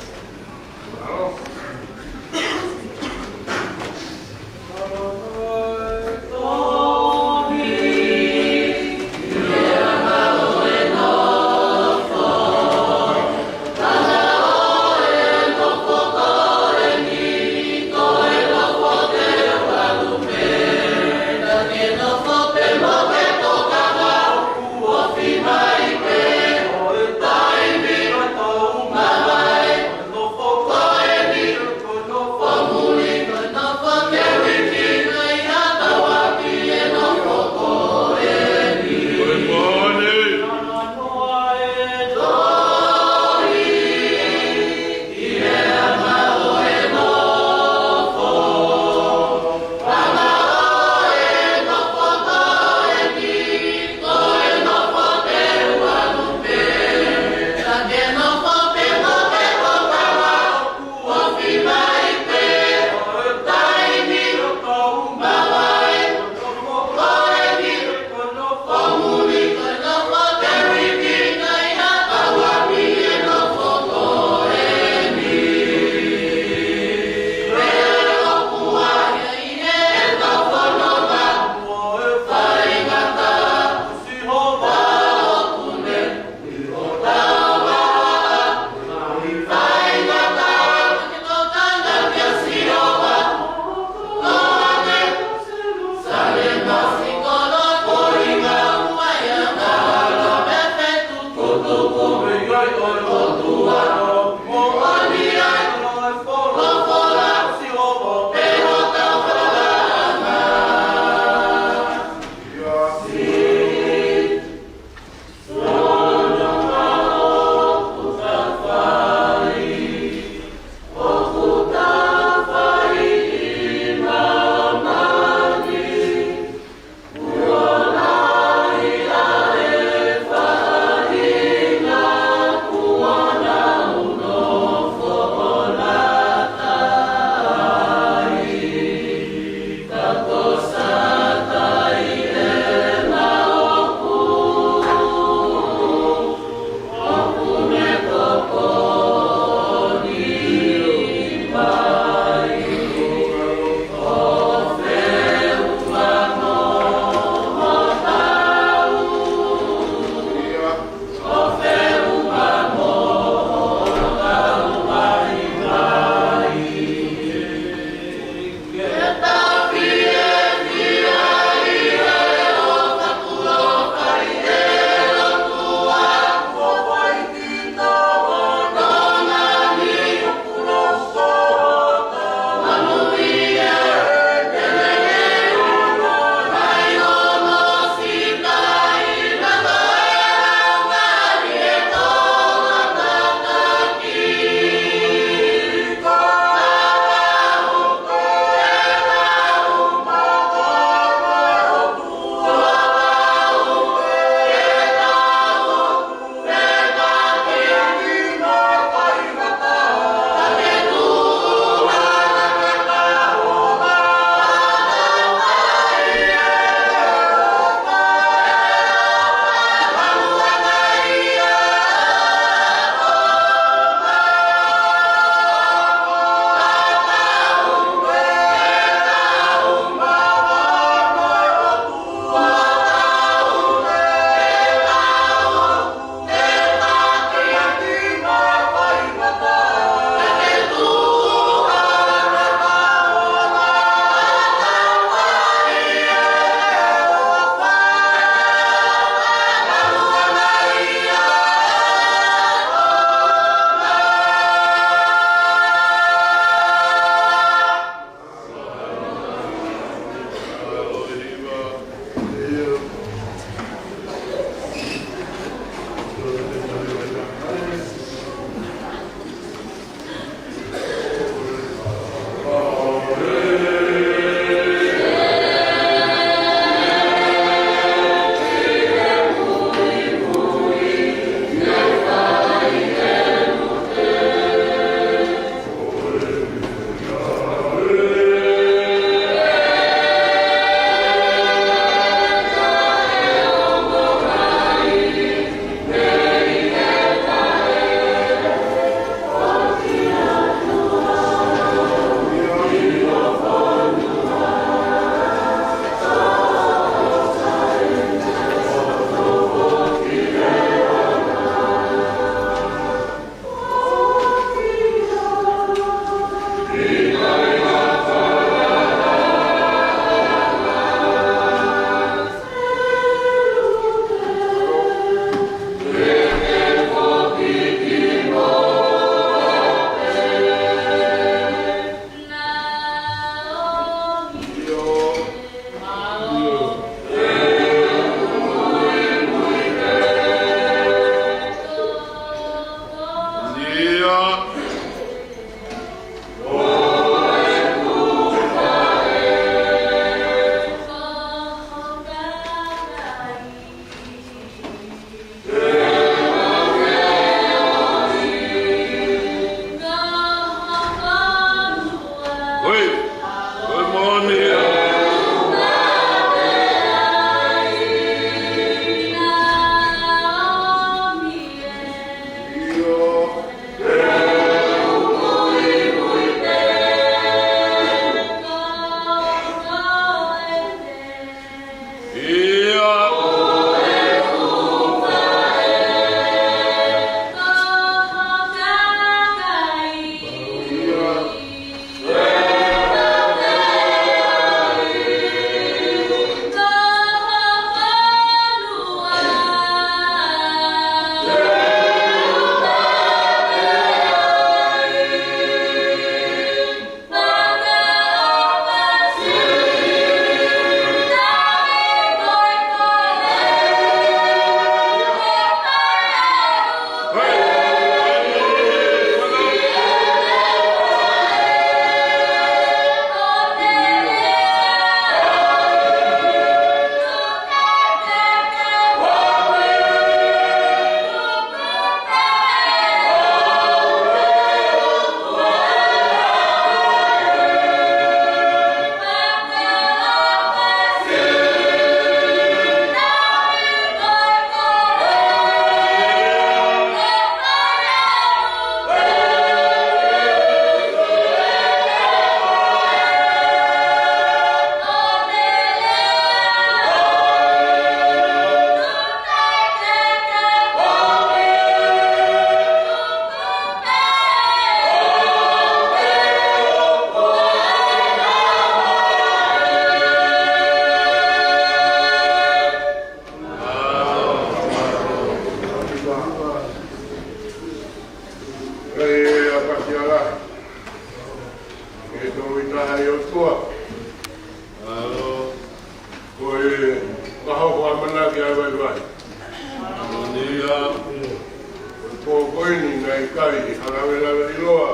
ʻIkai ha lavelaveʻiloa.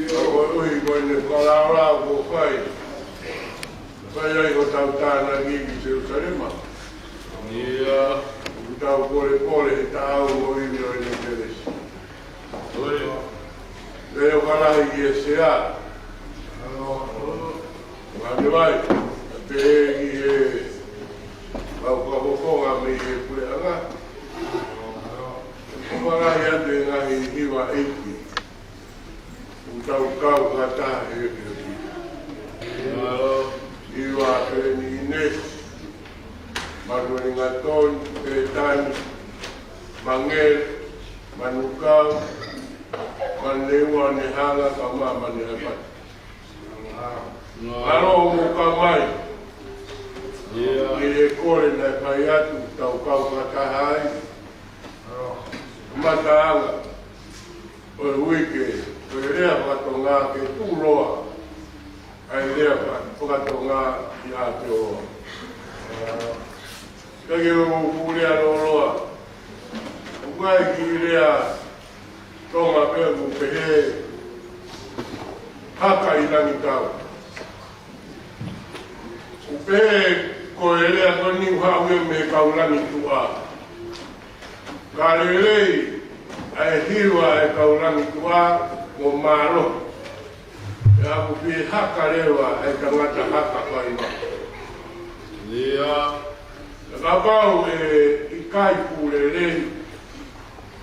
Ka koeʻuhi ko ʻene fakalaolao kuo fai, fai ai hotau tānaki ki Selusalema. ʻIo. ʻOku tau polepole he taʻau mo e ivi ʻo ʻene kelesi. Leʻo ka lahi ki he sea. Ngāue vai, pehē ki he kau fakafofonga mei he puleʻanga. Ko e lahi atu e ngaahi hiva ʻeiki ʻoku tau kau fakataha he efiafi. Hiva Peleni ʻInesi, Manueli Ngatoni, Pētani, Mangele, Manukau, Maneua Nehanga, kae ʻumaʻā Maneapata. Mālō hoʻomou kau mai. ʻIo. ʻI he kole naʻe fai atu, tau kau fakataha ai. Kamataʻanga ʻo e uike, ko e lea faka-Tonga ke tuʻuloa ʻa e lea faka-, faka-Tonga ʻi Aotearoa. Ka ke u lea lōloa. ʻOku ʻi ai e kiʻi lea Tonga pē ʻoku pehē, haka ʻi langi tau. ʻOku pehē ko e lea ko eni ʻoku haʻu ia mei he kau langi tuʻa. Ka lelei ʻa e hiva ʻa e kau langi tuʻa mo mālohi. Pea ʻoku fie haka leva ʻa e tangata haka faiva. ʻIo. Kapau ʻe ʻikai fuʻu lelei,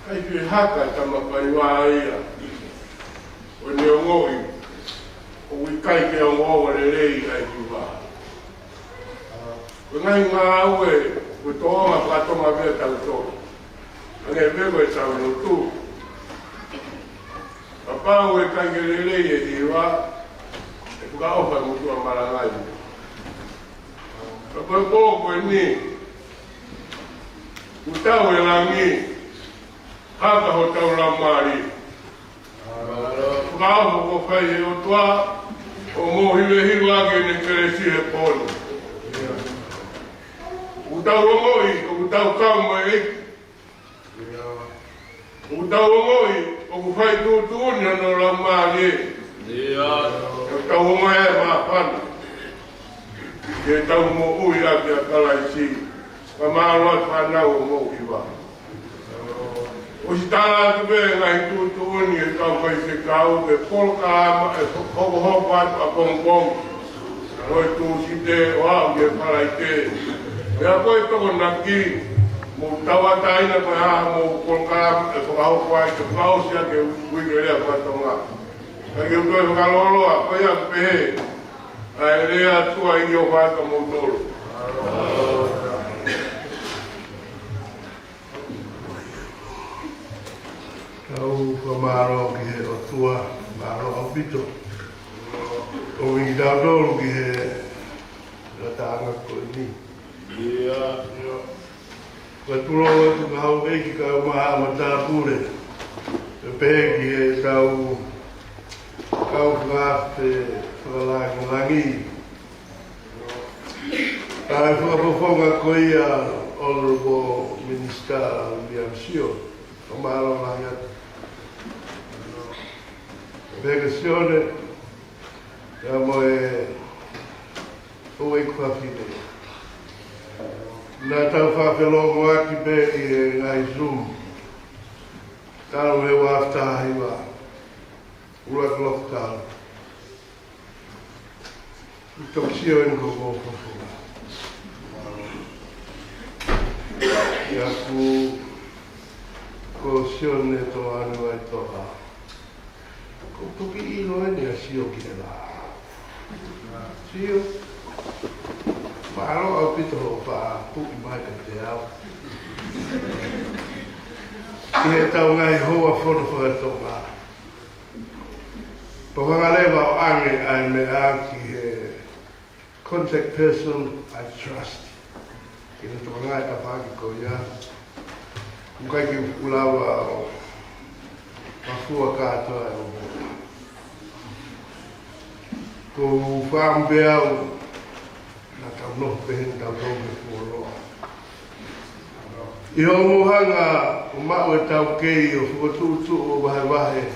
ʻikai fie haka e tama faiva ia. ʻO ne ongoʻi ʻoku ʻikai ke ongoʻi lelei ʻa e hiva. Ko e ngaahi ngāue, ko e tōʻonga faka-Tonga pē ʻa tautolu. Hangē pē ko ʻetau lotu. Kapau ʻe ʻikai ke lelei e hiva, ʻe fakaʻofa e motuʻa malangai. Ka ko e pō ko eni, ʻoku tau ʻi langi, haka hotau laumālie. Fakaʻofa kuo fai ʻe he ʻOtua, ʻo mou hivehiva ʻaki ʻene kelesi he pō ni. ʻOku tau ongoʻi, ʻoku tau kau mai ʻEiki. ʻOku tau ongoʻi ʻoku fai tuʻutuʻuni hono laumālie. ʻIo. ʻOku tau ongoʻi e māfana ke tau moʻui ʻaki ʻa Kalaisi. Ka mālō atu fānau ʻo mou hiva. ʻOsi tala atu pē ngaahi tuʻutuʻuni ʻe kau faifekau ke polokalama ʻe hokohoko atu ʻapongipongi. Ko e Tūsite ʻo aʻu ki he Falaite. Pea ko e Tokonaki, mou tauʻatāina ko e hā hoʻomou polokalama ʻe fakahoko ai ke fakaʻosi ʻaki e uike lea faka-Tonga. Ka ke u toe fakalōloa, ko ia pē ʻa e lea ʻa e ʻOtua ʻi ʻo fai ka mou tolo. Tau fakamālō ki he ʻOtua, mālō ʻaupito ʻoku ʻikai ke tau tolo ki he ngataʻanga ko eni. ʻIo. Ka tulou atu ka hau ʻEiki kae ʻumaʻā e matāpule. Pea pehē ki heʻetau kau fakaafe fakalāngilangi. ʻA e fakafofonga ko ia Honourable Minister William Sio, fakamālō lahi atu. Pea kia Sione, pea mo e houʻeiki fafine. Naʻa tau fakafelongoaki pē ʻi he ngaahi Zoom. Talu he ua afe taha hiva. ʻUluaki lockdown. Toki sio eni ko hoʻomou fofonga. ʻIa, ko Sione Toʻoani Vaitoʻa. Ko e toki ʻilo eni ʻa Sio ki he lā. Sio. Mālō ʻaupito hoʻo faʻa tuʻu mai kiate au. Ki heʻetau ngaahi houa fono faka-Tonga. Pea hanga leva ʻo ʻoange ʻa e meʻa ki he contact person I trust. Ke ne tokangaʻi e tafaʻaki ko ia. ʻOku ʻikai ke u lava ʻo mafua kātoa e ʻomo. Ko u fakaʻamu pē au, naʻa tau nofo pehē ni tautolu ke fuoloa. ʻI hoʻomou hanga ʻo maʻu ʻetau kei ʻo fokotuʻutuʻu ʻo vahevahe ʻe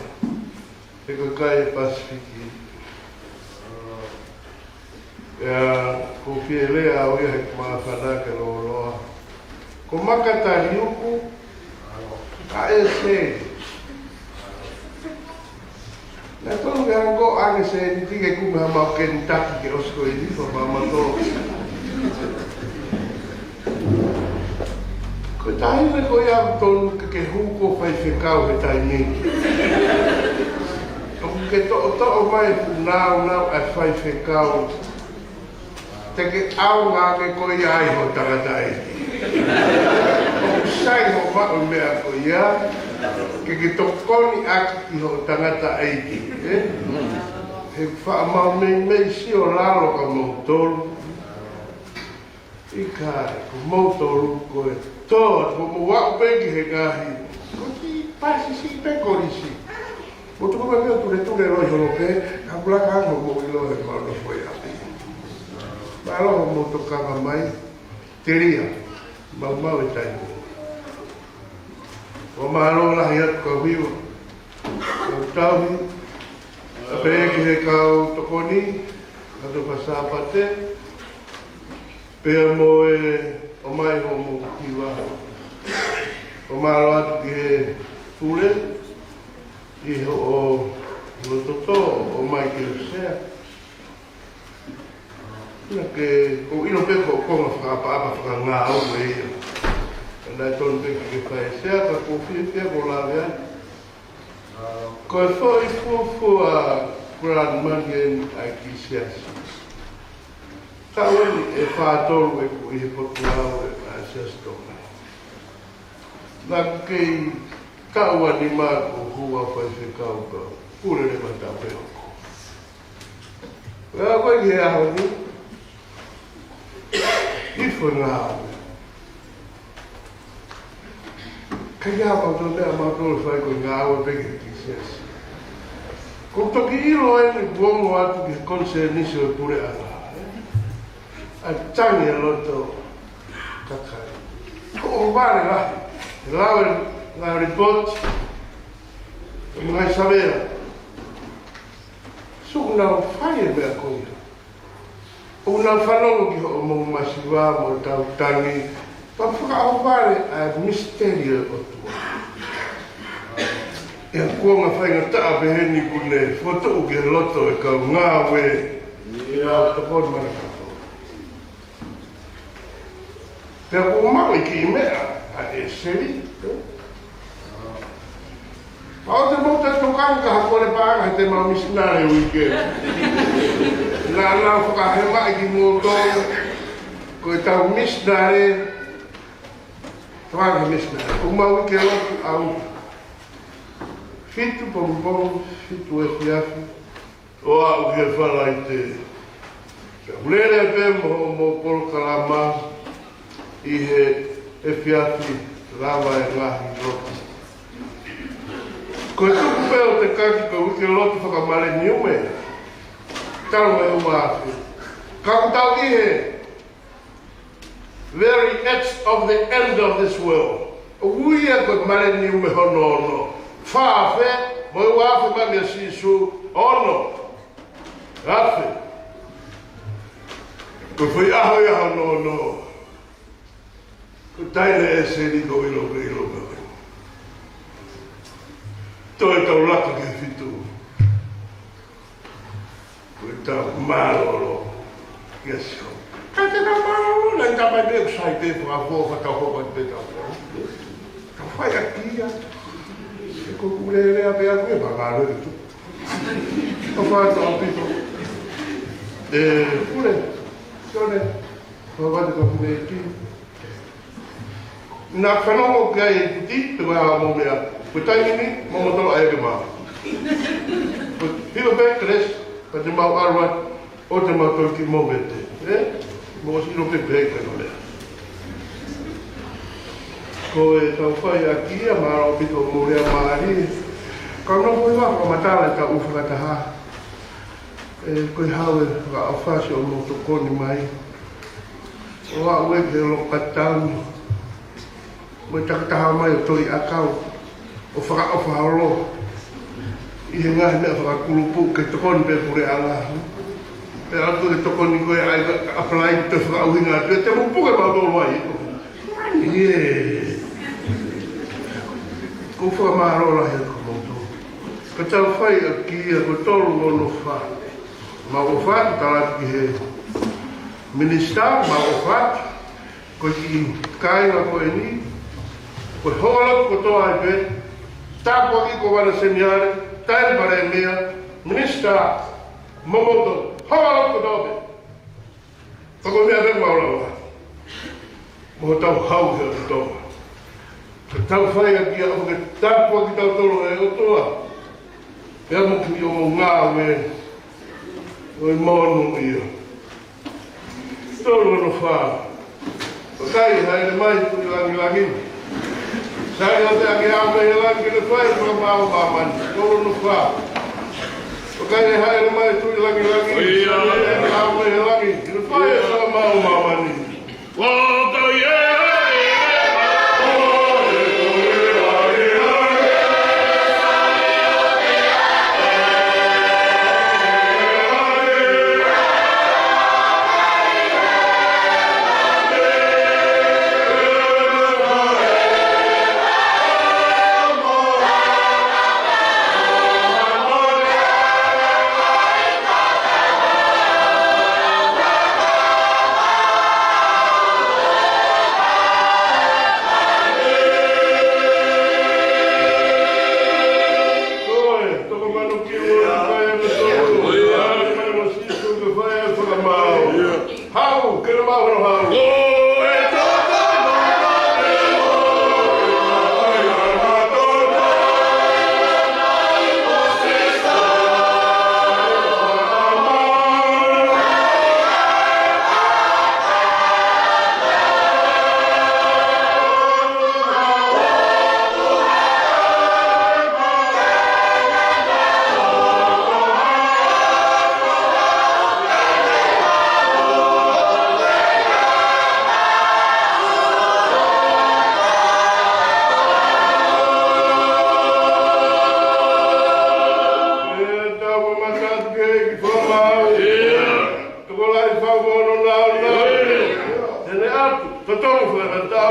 he kakai ʻo e Pasifiki. ʻIo, ʻoku ou fie lea au ia he ʻoku ou māfana ke lōloa. Ko Makataliuku, ka ʻe se. Naʻe tonu ke hanga ʻo ʻoange sēniti ke kumi ha mau Kentucky ke ʻosi ko eni, ko e fakamatala. Ko e taimi ko ia ʻoku tonu ke ke hū ko e faifekau he taimi ni. ʻOku ke toʻotoʻo mai e fuʻu nāunau ʻa e faifekau. Te ke ʻaonga ange koe ia ʻi hoʻo tangataʻeiki. ʻOku sai hoʻo maʻu e meʻa ko ia, ke ke tokoni ʻaki ʻi hoʻo tangataʻeiki, ē? He faʻa mau meimei sio lalo kia moutolu. ʻIkai, ko moutolu ko e tō, ko mou aʻu pē ki he ngaahi. Ko e kiʻi pasi siʻi pē kolisi. Mou tuku mai pē ʻo tuletuleʻi holo pē, ka kulaka ange hoʻomou ʻilo he mau nofo ʻi ʻapi. Mālō hoʻomou tokanga mai, telia, maumau e taimi. ʻOku mālō lahi atu kau hiva, kau tauhi, pea pehē ki he kau tokoni, kau tau Sāpate, pea mo e ʻomai hoʻomou hiva. ʻOku mālō atu ki he pule, ʻi hoʻo loto tō, ʻomai ke u sea. Naʻa ke, ʻoku ou ʻilo pē ko e konga fakaʻapaʻapa fakangāue ia. Naʻe tonu pē ke ke fai e sea, ka ʻoku ou fiefia ko e lave ai. Ko e foʻi fuofua grant money eni ʻa e kiʻi siasi. Taʻu eni ʻe fā tolu ʻeku ʻi he potungāue ʻa e Siasi Tonga. Naʻa ku kei taʻu ʻe nima ʻo hū au faifekau ka pule leva taʻu ʻe hoko. Pea ko e ʻi he ʻaho ni, ʻi he foʻi ngāue. Ka ʻi ai ha meʻa ʻoku mau tō fai ko e ngāue pē ki he kiʻi siasi. ʻOku ou toki ʻilo eni kuo ongo atu ki he konisēnisi ʻo e puleʻanga. ʻA e tangi e loto kakai. Ko e vale lahi. Lau e ngaahi report. ʻE ngaahi savea. Sio ʻoku nau fai e meʻa ko ia. ʻOku nau fanongo ki hoʻomou masiva mo ʻetau tangi, pea fakaʻohovale ʻa e misiteli ʻo e ʻOtua. ʻI he kuonga faingataʻa pehē ni kuo ne fokotuʻu ki he loto e kau ngāue. ʻIo, tokoni mai kātoa. Pea kuo maʻu e kiʻi meʻa ʻa e seli. Pea ʻoua te mou toe tokanga ki ha kole paʻanga heʻetau misinale uike. Naʻa nau fakahemaʻi kimoutolu ko ʻetau misinale. Tokanga ki he misinale. ʻOku mau uike lotu ʻaho fitu pongipongi, fitu efiafi. ʻO aʻu ki he Falaite. Pea u lele pē mo hoʻomou polokalama ʻi he efiafi lava e ngaahi lotu. Ko e tuku pē ʻo tekaki ko e uike lotu fakamaleniume. Talu mei he uafe. Ka ʻoku tau ʻi he very edge of the end of this world. ʻOku ui ia ko e maleniume hono ono. Fā afe, mo e uafe mai meia Sīsū, ono. Afe. Ko e foʻi ʻaho ia hono ono. Ko e taimi ʻe seli ko ʻilo, ko ʻilo, ko ʻilo. Toe tau laka ki he fitu. Ko ʻetau mālōlō kia Sihova. Ka te tau mālōlō, naʻe tau mai pē ʻoku sai pē fakafoʻou, ka tau hoko atu pē tau foʻou. Tau fai ʻaki ia. ʻE ko ʻeku lele pē ʻaku e mālōlō tu. Tau fai atu ʻaupito. ʻE, pule. Sione. Tau fai atu ka pule ki. Naʻa ku fanongo ki ai ʻi he kuti, pe ko e hā hoʻomou meʻa. Ko e taimi ni, mou moutolu ʻai ke mau. Ko e hiva pē, Kelesi, ka te mau ʻalu atu, ʻoua te mau toe kiʻi mou vete. Ē? Mou ʻosi ʻilo pē pehē ko e meʻa. Ko e tau fai ʻaki ia, mālō ʻaupito hoʻomou lea mālie. Ka nofo ʻi he fakamatala ʻetau fakataha. ʻE, ko e hā e fakaʻofa siʻomou tokoni mai. ʻO aʻu ē ki he Lockdown. Ko e takitaha mai ʻo toʻi ʻakau ʻo fakaʻofa holo ʻi he ngaahi meʻa fakakulupu ke tokoni pē puleʻanga. Pea ʻoku ke tokoni koe ai ka apply ke toe fakaʻuhinga atu e te mupuke mau tolo ai. ʻIo. Ko e fakamālō lahi atu kiate kimoutolu. Ka tau fai ʻaki ia ko e tolu ono fā. Mau ʻofa atu, tala atu ki he minisitā, mau ʻofa atu. Ko e kiʻi kāinga ko eni, ko e holo kotoa ai pē, tāpuaki Kōvana Seniale, Taʻahine Palēmia, Minisitā, mo moutolu, holo kotoa pē. Ka ko e meʻa pē mau lava. Mo tau hau he ʻOtua. Ka tau fai ʻaki ia ʻo ke tāpuaki tautolu ʻe ʻOtua. Pea mo ki ʻo mo ngāue ʻo e monūʻia. Tolu ono fā. Vakai, hāʻele mai Tuʻi Langilangi. Sai ʻa te ake ʻa mei he langi ke ne fai e fakamaau ʻa māmani. Tolu ono fā. Vakai, hāʻele mai Tuʻi Langilangi. Sai ʻa te ake ʻa mei he langi ke ne fai e fakamaau ʻa māmani. Ko e toko mano ki ua, fai e toko. Ko e mano Sīsū ke fai e fakamaau. Hau, ke ne maau hono hau. Tokolahi fau mo ono nau nau. Tene atu, totonu fakatatau.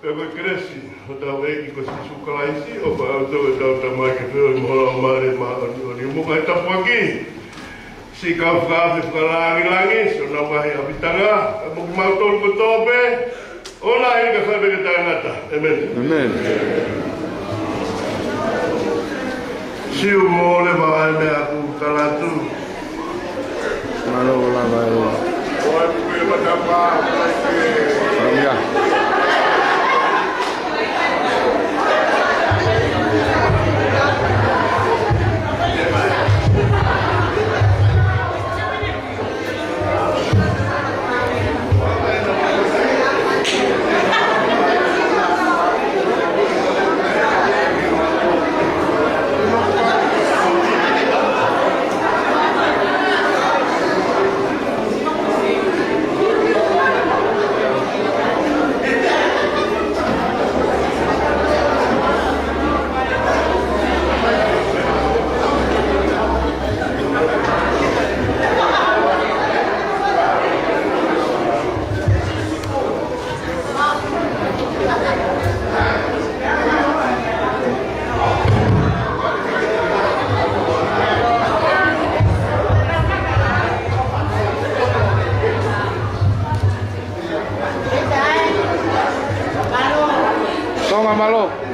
Pea ko e kelesi ʻa hotau ʻEiki ko Sīsū Kalaisi, ʻofa ʻa e ʻOtua ko ʻetau Tamai, kae ʻofa ʻa e Laumālie Māʻoniʻoni, mo e ngaahi tāpuaki siʻi kau fakaafe fakalangilangi, siʻonau ngaahi ʻapitanga, mo kimautolu kotoa pē, ʻo na ʻi he kakai pē ke taʻengata. ʻĒmeni. ʻĒmeni. Siʻi mole mai meʻa ʻoku tala atu. Mālō lava e. Mālō ia. Mālō.